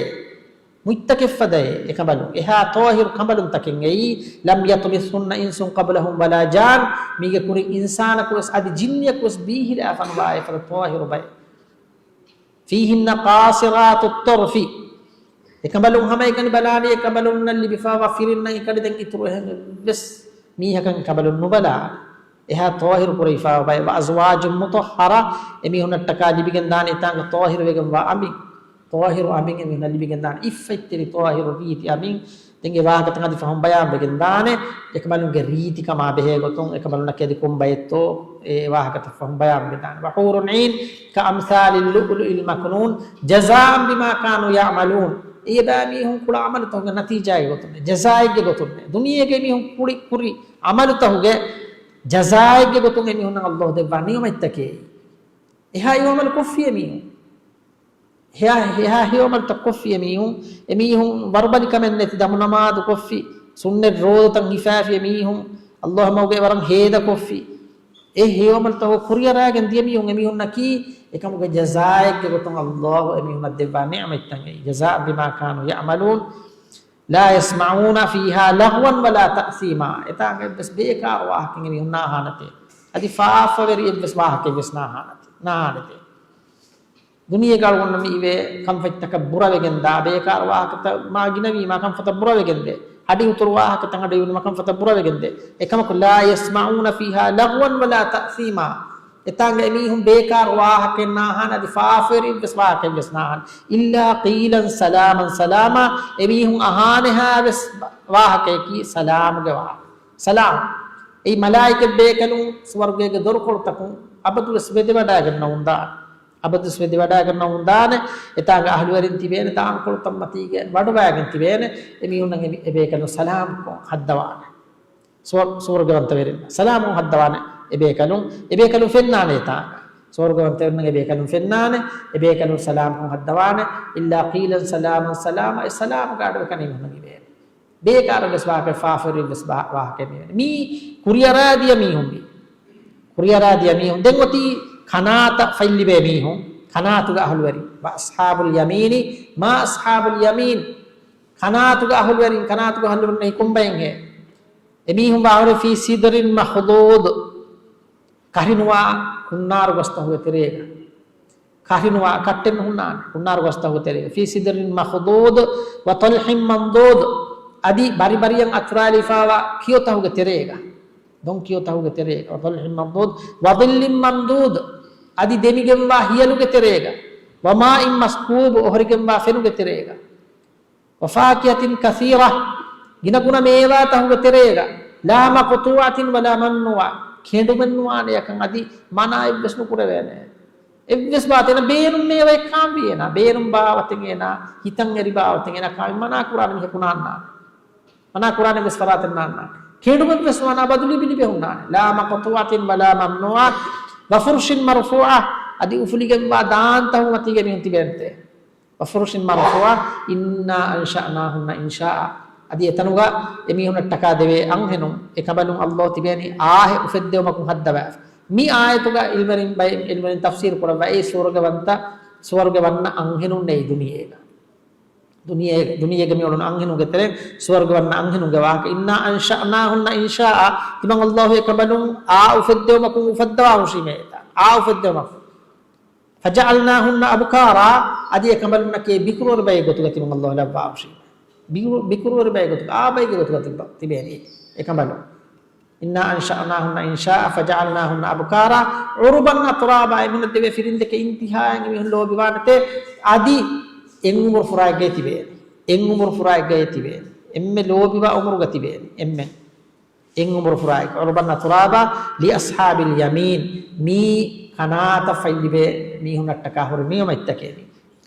މުއްތަކެއް ފަދައޭ އެކަނބަލުން. އެހާ ޠާހިރު ކަނބަލުންތަކެއް އެއީ، لَمْ يَطْمِثْهُنَّ إِنسٌ قَبْلَهُمْ وَلَا جَانٌ. މީގެ ކުރިން އިންސާނަކު ވެސް އަދި ޖިންނިއަކު ވެސް ބީހިލާފަ ނުވާ އެފަދަ ޠާހިރު ބައެއް. فِيهِنَّ قَاصِرَاتُ الطَّرْفِ. އެކަނބަލުން ހަމައެކަނި ބަލާނީ އެކަނބަލުންނަށް ލިބިފާވާ ފިރިންނަށް އެކަނި ދެން އިތުރު އެހެން ވެސް މީހަކަށް އެކަނބަލުން ނުބަލާ. އެހާ ޠާހިރު ކުރެވިފާވާ ބައެއް. وَأَزْوَاجٌ مُطَهَّرَةٌ. އެމީހުންނަށްޓަކާ ލިބިގެންދާނެ އެތާނގަ ޠާހިރު ވެގެންވާ އަނބިން. ޠާހިރު އަނބިން އެމީހުންނަށް ލިބިގެންދާނެ. އިއްފަތްތެރި ޠާހިރު ރީތި އަނބިން. ދެން އެ ވާހަކަތައް އަދި ފަހުން ބަޔާންވެގެން ދާނެ. އެކަނބަލުންގެ ރީތިކަމާ ބެހޭ ގޮތުން، އެކަނބަލުންނަކީ އަދި ކޮން ބައެއްތޯ، އެ ވާހަކަތައް ފަހުން ބަޔާންވެގެން ދާނެ. وَحُورٌ عِينٌ كَأَمْثَالِ اللُّؤْلُؤِ الْمَكْنُونِ جَزَاءً بِمَا كَانُوا يَعْمَلُونَ. އެ ބައިމީހުން ކުޅަ ޢަމަލުތަކުގެ ނަތީޖާގެ ގޮތުން، ޖަޒާއެއްގެ ގޮތުން. ދުނިޔޭގެ މީހުން ކުރި، ކުރި ޢަމަލުތަކުގެ ޖަޒާއެއްގެ ގޮތުން އެމީހުންނަށް ﷲ ދެއްވާ ނިޢުމަތްތަކެއް. އެހާ ހެޔޮ ޢަމަލު ކޮށްފި އެމީހުން. އެހާ، އެހާ ހެޔޮ ޢަމަލުތައް ކޮށްފި އެމީހުން، އެމީހުން ވަރުބަލިކަމެއް ނެތި ދަމުނަމާދު ކޮށްފި، ސުންނަތް ރޯދަތައް ހިފާފި އެމީހުން، ﷲ މަގުގައި ވަރަށް ހޭދަ ކޮށްފި. އެ ހެޔޮ ޢަމަލުތަކުގެ ކުރިއަރާގެން ދިޔަ މީހުން އެމީހުންނަކީ، އެކަމުގެ ޖަޒާއެއްގެ ގޮތުން ﷲ އެމީހުންނަށް ދެއްވާ ނިޢުމަތްތައް އެއީ. جَزَاءً بِمَا كَانُوا يَعْمَلُونَ. لا يسمعون فيها لغوا ولا تأثيما. އެތާނގަ އެއްވެސް ބޭކާރު ވާހަކައެއް އެމީހުން ނާހާނެތޭ. އަދި ފާފަވެރި އެއްވެސް ވާހަކައެއްވެސް ނާހާނެތޭ، ނާހާނެތޭ. ދުނިޔޭގަ އަޅުގަނޑު މި އިވޭ ކަންފަތްތަކަށް ބުރަވެގެންދާ، ބޭކާރު ވާހަކަތައް މާ ގިނަވީމާ ކަންފަތަށް ބުރަވެގެންދޭ. ހަޑި ހުތުރު ވާހަކަތައް ހަޑި އިވުނުމަށް ކަންފަތަށް ބުރަވެގެންދޭ. އެކަމަކު، لا يسمعون فيها لغوا ولا تأثيما. އެތާނގަ އެމީހުން ބޭކާރު ވާހަކައެއް ނާހާނެ، އަދި ފާފަވެރި އެއްވެސް ވާހަކައެއްވެސް ނާހާނެ. إلا قيلا سلاما سلاما. އެމީހުން އަހާނެހާވެސް ވާހަކަޔަކީ ސަލާމުގެ ވާހަކަ. ސަލާމް. އެއީ މަލާއިކަތް ބޭކަލުން ސުވަރުގޭގެ ދޮރުކޮޅުތަކުން އަބަދުވެސް ވެދެވަޑައިގަންނަވަންދާނެ. އަބަދުވެސް ވެދެވަޑައިގަންނަވަންދާނެ. އެތާނގަ އަހުލުވެރިން ތިބޭނެ، ތާންކޮޅުތައް މަތީގަ ވަޑުވައިގެން ތިބޭނެ. އެމީހުންނަށް އެ، އެބޭކަލުން ސަލާމްކޮށް ހައްދަވާނެ. ސުވަ-، ސުވަރުގަވަންތަވެރިން ސަލާމު ހައްދަވާނެ. އެބޭކަލުން، އެބޭކަލުން ފެންނާނެ އެތާނގަ. ސުވަރުގަވަންތަވެރިން އެބޭކަލުން ފެންނާނެ. އެބޭކަލުން ސަލާމްކޮށް ހައްދަވާނެ. إلا قيلا سلاما سلاما. އެ ސަލާމުގެ އަޑުއެކަނި މީހުން އިވޭނެ. ބޭކާރުވެސް ވާހަކަ، ފާފަވެރިވެސް ވާ-، ވާހަކަ މީ. މީ ކުރިއަރާދިޔަ މީހުން މީ. ކުރިއަރާދިޔަ މީހުން. ދެން އޮތީ ކަނާތަށް ފައްލިބޭ މީހުން. ކަނާތުގެ އަހުލުވެރިން. وأصحاب اليمين ما أصحاب اليمين. ކަނާތުގެ އަހުލުވެރިން، ކަނާތުގެ އަހުލުވެރިން ކޮންބައެއްހޭ؟ އެމީހުން ވާހުރެ في سدر مخضود. ކަށިނުވާ ހުންނާރު ގަސްތަހުގެ ތެރޭގަ. ކަށިނުވާ ކައްޓެއް ނުހުންނާނެ ހުންނާރު ގަސްތަހުގެ ތެރޭގަ. في سدر مخضود وطلح منضود. އަދި ބަރިބަރިއަށް އަތުރާލިފާވާ ކިޔޮތަހުގެ ތެރޭގަ. ދޮން ކިޔޮތަހުގެ ތެރޭގަ. وطلح منضود وظل ممدود. އަދި ދެމިގެންވާ ހިޔަލުގެ ތެރޭގަ. وماء مسكوب. އޮހޮރިގެންވާ ފެނުގެ ތެރޭގަ. وفاكهة كثيرة، ގިނަގުނަ މޭވާތަހުގެ ތެރޭގަ، لا مقطوعة ولا ممنوعة، ކެނޑުމެއްނުވާނެ އެކަން އަދި މަނާއެއްވެސް ނުކުރެވޭނެ. އެއްވެސް ބާވަތެއް ނަ، ބޭނުން މޭވައެއް ކާންވީއެއް ނާ، ބޭނުން ބާވަތެއް އޭނާ ހިތަށް އެރި ބާވަތެއް އޭނާ ކާން މަނާ ކުރާނެ މީހަކު ނާންނާނެ. މަނާ ކުރާނެ އެއްވެސް ފަރާތެއް ނާންނާނެ. ކެނޑުމެއްވެސް ނުވާނެ، ބަދަލު ލިބި ލިބެ ހުންނާނެ. لا مقطوعة ولا ممنوعة، وفرش مرفوعة، އަދި އުފުލިގެންވާ ދާންތަހު މަތީގަ މީހުން ތިބެންތޭ. وفرش مرفوعة، إنا أنشأناهن إنشاء. އަދި އެތަނުގަ އެމީހުންނަށްޓަކާ ދެވޭ އަންހެނުން، އެކަނބަލުން ﷲ ތިބޭނީ އާހެއް އުފެއްދެވުމަކުން ހައްދަވާފަ. މި އާޔަތުގަ އިލްމެރިން ބައި-، އިލްމެރިން ތަފްސީރު ކުރައްވައި ސުވަރުގެ ވަންތަ، ސުވަރުގެ ވަންނަ އަންހެނުންނޭ ދުނިޔޭގަ. ދުނިޔޭ-، ދުނިޔޭގަ މިއުޅުނު އަންހެނުންގެ ތެރެއިން ސުވަރުގެ ވަންނަ އަންހެނުންގެ ވާހަކަ. إنا أنشأناهن إنشاء. ތިމަން ﷲ އެކަނބަލުން އާ އުފެއްދެވުމަކުން އުފައްދަވާ ހުށީމޭ އެތާ. އާ އުފެއްދެވުމަކުން. فجعلناهن أبكارا، އަދި އެކަނބަލުންނަކީ ބިކުރުވެރި ބައެއް ގޮތުގަ ތިމަން ﷲ ލައްވާ ހުށީމޭ. ބިކުރު-، ބިކުރުވެރި ބައެއް ގޮތުގަ، އާ ބައެއްގެ ގޮތުގަ ތިބ-، ތިބޭނީ އެކަނބަލުން. إنا أنشأناهن إنشاء فجعلناهن أبكارا عربا أترابا. އެމީހުންނަށް ދެވޭ ފިރިންދެކެ އިންތިހާއަށް އެމީހުން ލޯބިވާނެތޭ. އަދި އެއް އުމުރު ފުރާއެއްގައި ތިބޭނެ. އެއް އުމުރު ފުރާއެއްގައި ތިބޭނެ. އެންމެ ލޯބިވާ އުމުރުގަ ތިބޭނެ. އެންމެ އެއް އުމުރު ފުރާއެއް. عربا أترابا لأصحاب اليمين. މީ ކަނާތަށް ފައްލިބޭ މީހުންނަށްޓަކާ ހުރި ނިޢުމަތްތަކެއް.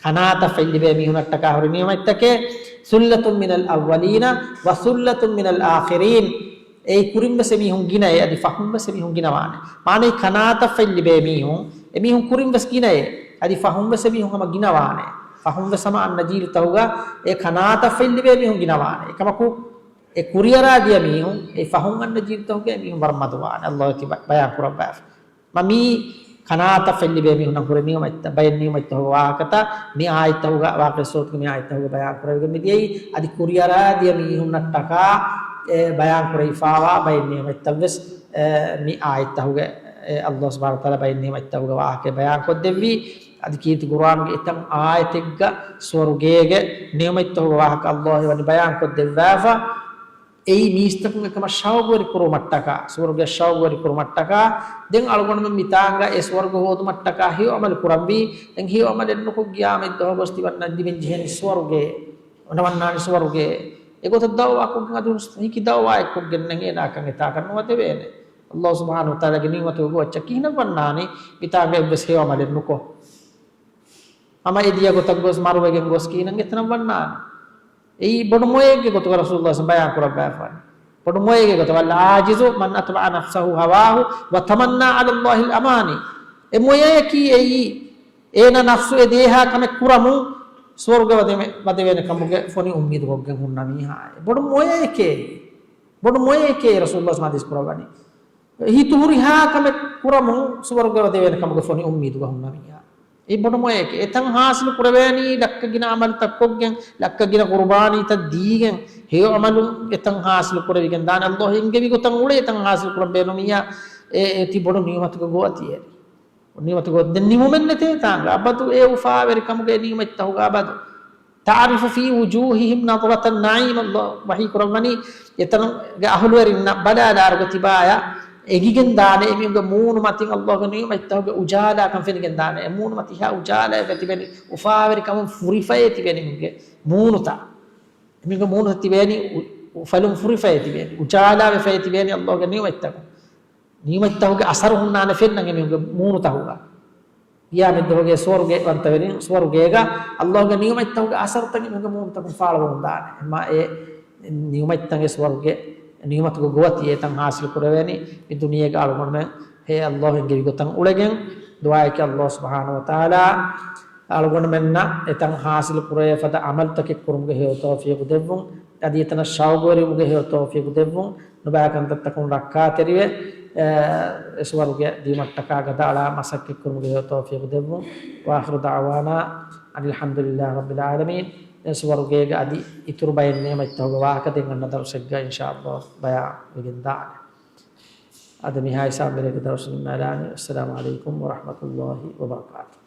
ކަނާތަށް ފައްލިބޭ މީހުންނަށްޓަކާ ހުރި ނިޢުމަތްތަކެއް. ثلة من الأولين وثلة من الآخرين. އެއީ ކުރިންވެސް އެމީހުން ގިނައޭ، އަދި ފަހުންވެސް އެމީހުން ގިނަވާނެ. މާނައީ ކަނާތަށް ފައްލިބޭ މީހުން، އެމީހުން ކުރިންވެސް ގިނައޭ، އަދި ފަހުންވެސް އެމީހުން ހަމަ ގިނަވާނެ. ފަހުންވެސް ހަމަ އަންނަ ޖީލުތަހުގަ އެ ކަނާތަށް ފައްލިބޭ މީހުން ގިނަވާނެ. އެކަމަކު، އެ ކުރިއަރާދިޔަ މީހުން، އެ ފަހުން އަންނަ ޖީލުތަހުގައި މީހުން ވަރަށް މަދުވާނެ. ﷲ އެކި ބަ-، ބަޔާން ކުރައްވާފަ. މަ މީ ކަނާތަށް ފެއްލިބޭ މީހުންނަށް ހުރެ ނިޢުމަތްތައް، ބައެއް ނިޢުމަތްތަކުގެ ވާހަކަތައް މި އާޔަތްތަކުގަ، ވާޤިޢަ ސޫރަތުގެ މި އާޔަތްތަކުގަ ބަޔާން ކުރެވިގެން މިދިޔައީ، އަދި ކުރިއަރާދިޔަ މީހުންނަށްޓަކާ، އެ، ބަޔާން ކުރެވިފާވާ ބައެއް ނިޢުމަތްތައްވެސް، އެ، މި އާޔަތްތަކުގެ، އެ، ﷲ ސުބްޙާނަހޫ ވަތަޢާލާ ބައެއް ނިޢުމަތްތަކުގެ ވާހަކަ ބަޔާން ކޮށްދެއްވީ. އަދި ކީރިތި ޤުރުއާނުގެ އެތައް އާޔަތެއްގަ ސުވަރުގޭގެ ނިޢުމަތްތަކުގެ ވާހަކަ ﷲ ވަނީ ބަޔާން ކޮށްދެއްވާފަ. އެއީ މީސްތަކުން އެކަމަށް ޝައުގުވެރި ކުރުމަށްޓަކާ، ސުވަރުގެ ޝައުގުވެރި ކުރުމަށްޓަކާ، ދެން އަޅުގަނޑުމެން މިތާނގަ އެ ސުވަރުގެ ހޯދުމަށްޓަކާ ހެޔޮ އަމަލު ކުރަންވީ. ދެން ހެޔޮ އަމަލެއް ނުކޮށް ގިޔާމަތްދުވަހަށް ގޮސް ތިބަންނަ ދިމެން ޖެހޭނީ ސުވަރުގެ، އަންނަވަންނާނީ ސުވަރުގެ. އެގޮތަށް ދައުވާ ކޮށްގެން އަދި ހިކި ދައުވާއެއް ކޮށްގެން ނެނގޭ ނާކަން އެތާކަށް ނުވަދެވޭނެ. ﷲ ސުބްޙާނަހޫ ވަތަޢާލާގެ ނިޢުމަތުގެ ގޯއްޗަށް ކިހިނެއް ވަންނާނީ މިތާނގަ އެއްވެސް ހެޔޮ އަމަލެއް ނުކޮށް؟ ހަމަ އެ ދިޔަ ގޮތަށް ގޮސް މަރުވެގެން ގޮސް ކިހިނެއް އެތަނަށް ވަންނާނެ؟ އެއީ ބޮޑު މޮޔައެއްގެ ގޮތުގަ ރަސޫލުﷲ ބަޔާން ކުރައްވާފާނެ. ބޮޑު މޮޔައެއްގެ ގޮތަށް، والعاجز من أتبع نفسه هواه وتمنى على الله الأماني. އެ މޮޔަޔަކީ އެއީ، އޭނަ ނަފްސު އެ ދޭހާ ކަމެއް ކުރަމުން ސުވަރުގެ ވަދެ-، ވަދެވޭނެ ކަމުގެ ފޮނި އުއްމީދު ކޮށްގެން ހުންނަ މީހާ. ބޮޑު މޮޔައެކޭ. ބޮޑު މޮޔައެކޭ ރަސޫލުﷲ ޙަދީޘް ކުރައްވަނީ. ހިތު ހުރިހާ ކަމެއް ކުރަމުން ސުވަރުގެ ވަދެވޭނެ ކަމުގެ ފޮނި އުއްމީދުގަ ހުންނަ މީހާ. އެ ބޮޑު މޮޔަކެއް. އެތަން ހާސިލު ކުރެވޭނީ ލައްކަ ގިނަ އަމަލުތައް ކޮށްގެން، ލައްކަ ގިނަ ޤުރުބާނީތައް ދީގެން، ހެޔޮ އަމަލުން އެތަން ހާސިލު ކުރެވިގެން ދާނެ. އައްލާހު އެންގެވި ގޮތަށް އުޅޭ އެތަން ހާސިލު ކުރަން ބޭނުމިއްޔާ، އެ، އެ ތި ބޮޑު ނިޢުމަތުގެ ގޮވަތި އެރި. ނިޢުމަތުގެ ގޮވަތި. ދެން ނިމުމެއް ނެތޭ ތާނގަ. އަބަދު އެ އުފާވެރިކަމުގެ ނިޢުމަތްތަހުގަ އަބަދު. تعرف في وجوههم نضرة النعيم، އައްލާހު ވަޙީ ކުރައްވަނީ، އެތަނުގެ އަހުލުވެރިންނަށް ބަލާލާރުގަ ތިބާޔަށް އެގިގެން ދާނެ، އެމީހުންގެ މޫނު މަތިން އައްލާހުގެ ނިޢުމަތްތަހުގެ އުޖާލާކަން ފެނިގެން ދާނެ. އެ މޫނު މަތި ހާ އުޖާލާވެފަ ތިބެނީ، އުފާވެރިކަމުން ފުރިފައޭ ތިބެނީ އެމީހުންގެ މޫނުތައް. އެމީހުންގެ މޫނު ތިބޭނީ އު-، އުފަލުން ފުރިފައޭ ތިބޭނީ، އުޖާލާވެފައޭ ތިބޭނީ އައްލާހުގެ ނިޢުމަތްތަކުން. ނިޢުމަތްތަހުގެ އަސަރު ހުންނާނެ ފެންނަން އެމީހުންގެ މޫނުތަހުގަ. ޤިޔާމަތްދުވަހުގެ ސުވަރުގެ ވަންތަވެރިން ސުވަރުގޭގަ އައްލާހުގެ ނިޢުމަތްތަހުގެ އަސަރުތައް އެމީހުންގެ މޫނުތަކުން ފާޅުވަމުން ދާނެ. އެމާ އެ ނިޢުމަތްތަކެއް ސުވަރުގެ ނިޢުމަތުގެ ގޮވަތި އެތަން ހާސިލު ކުރެވޭނީ މި ދުނިޔޭގަ އަޅުގަނޑުމެން ހޭ އައްލާހު އެންގެވި ގޮތަށް އުޅެގެން. ދުޢާއަކީ އައްލާހު ސުބްޙާނަހޫ ވަތަޢާލާ އަޅުގަނޑުމެންނަށް އެތަން ހާސިލު ކުރޭ ފަދަ ޢަމަލުތަކެއް ކުރުމުގެ ހެޔޮ ތައުފީޤު ދެއްވުން. އަދި އެތަނަށް ޝައުގުވެރިވުމުގެ ހެޔޮ ތައުފީޤު ދެއްވުން. ނުބައި ކަންތައްތަކުން ރައްކާތެރިވެ، އެ، އެ ސުވަރުގެ ދިޔުމަށްޓަކާ ގަދައަޅާ މަސައްކަތްކުރުމުގެ ހެޔޮ ތައުފީޤު ދެއްވުން. وآخر دعوانا أن الحمد لله رب العالمين. ދެން ސުވަރުގޭގެ އަދި އިތުރު ބައެއް ނިޢުމަތްތަކުގެ ވާހަކަ ދެން އަންނަ ދަރުސެއްގަ އިންޝާﷲ ބަޔާންވެގެން ދާނެ. އަދި މިހާ ހިސާބުން މިރޭގެ ދަރުސު ނިންމާލާނީ. السلام عليكم ورحمة الله وبركاته.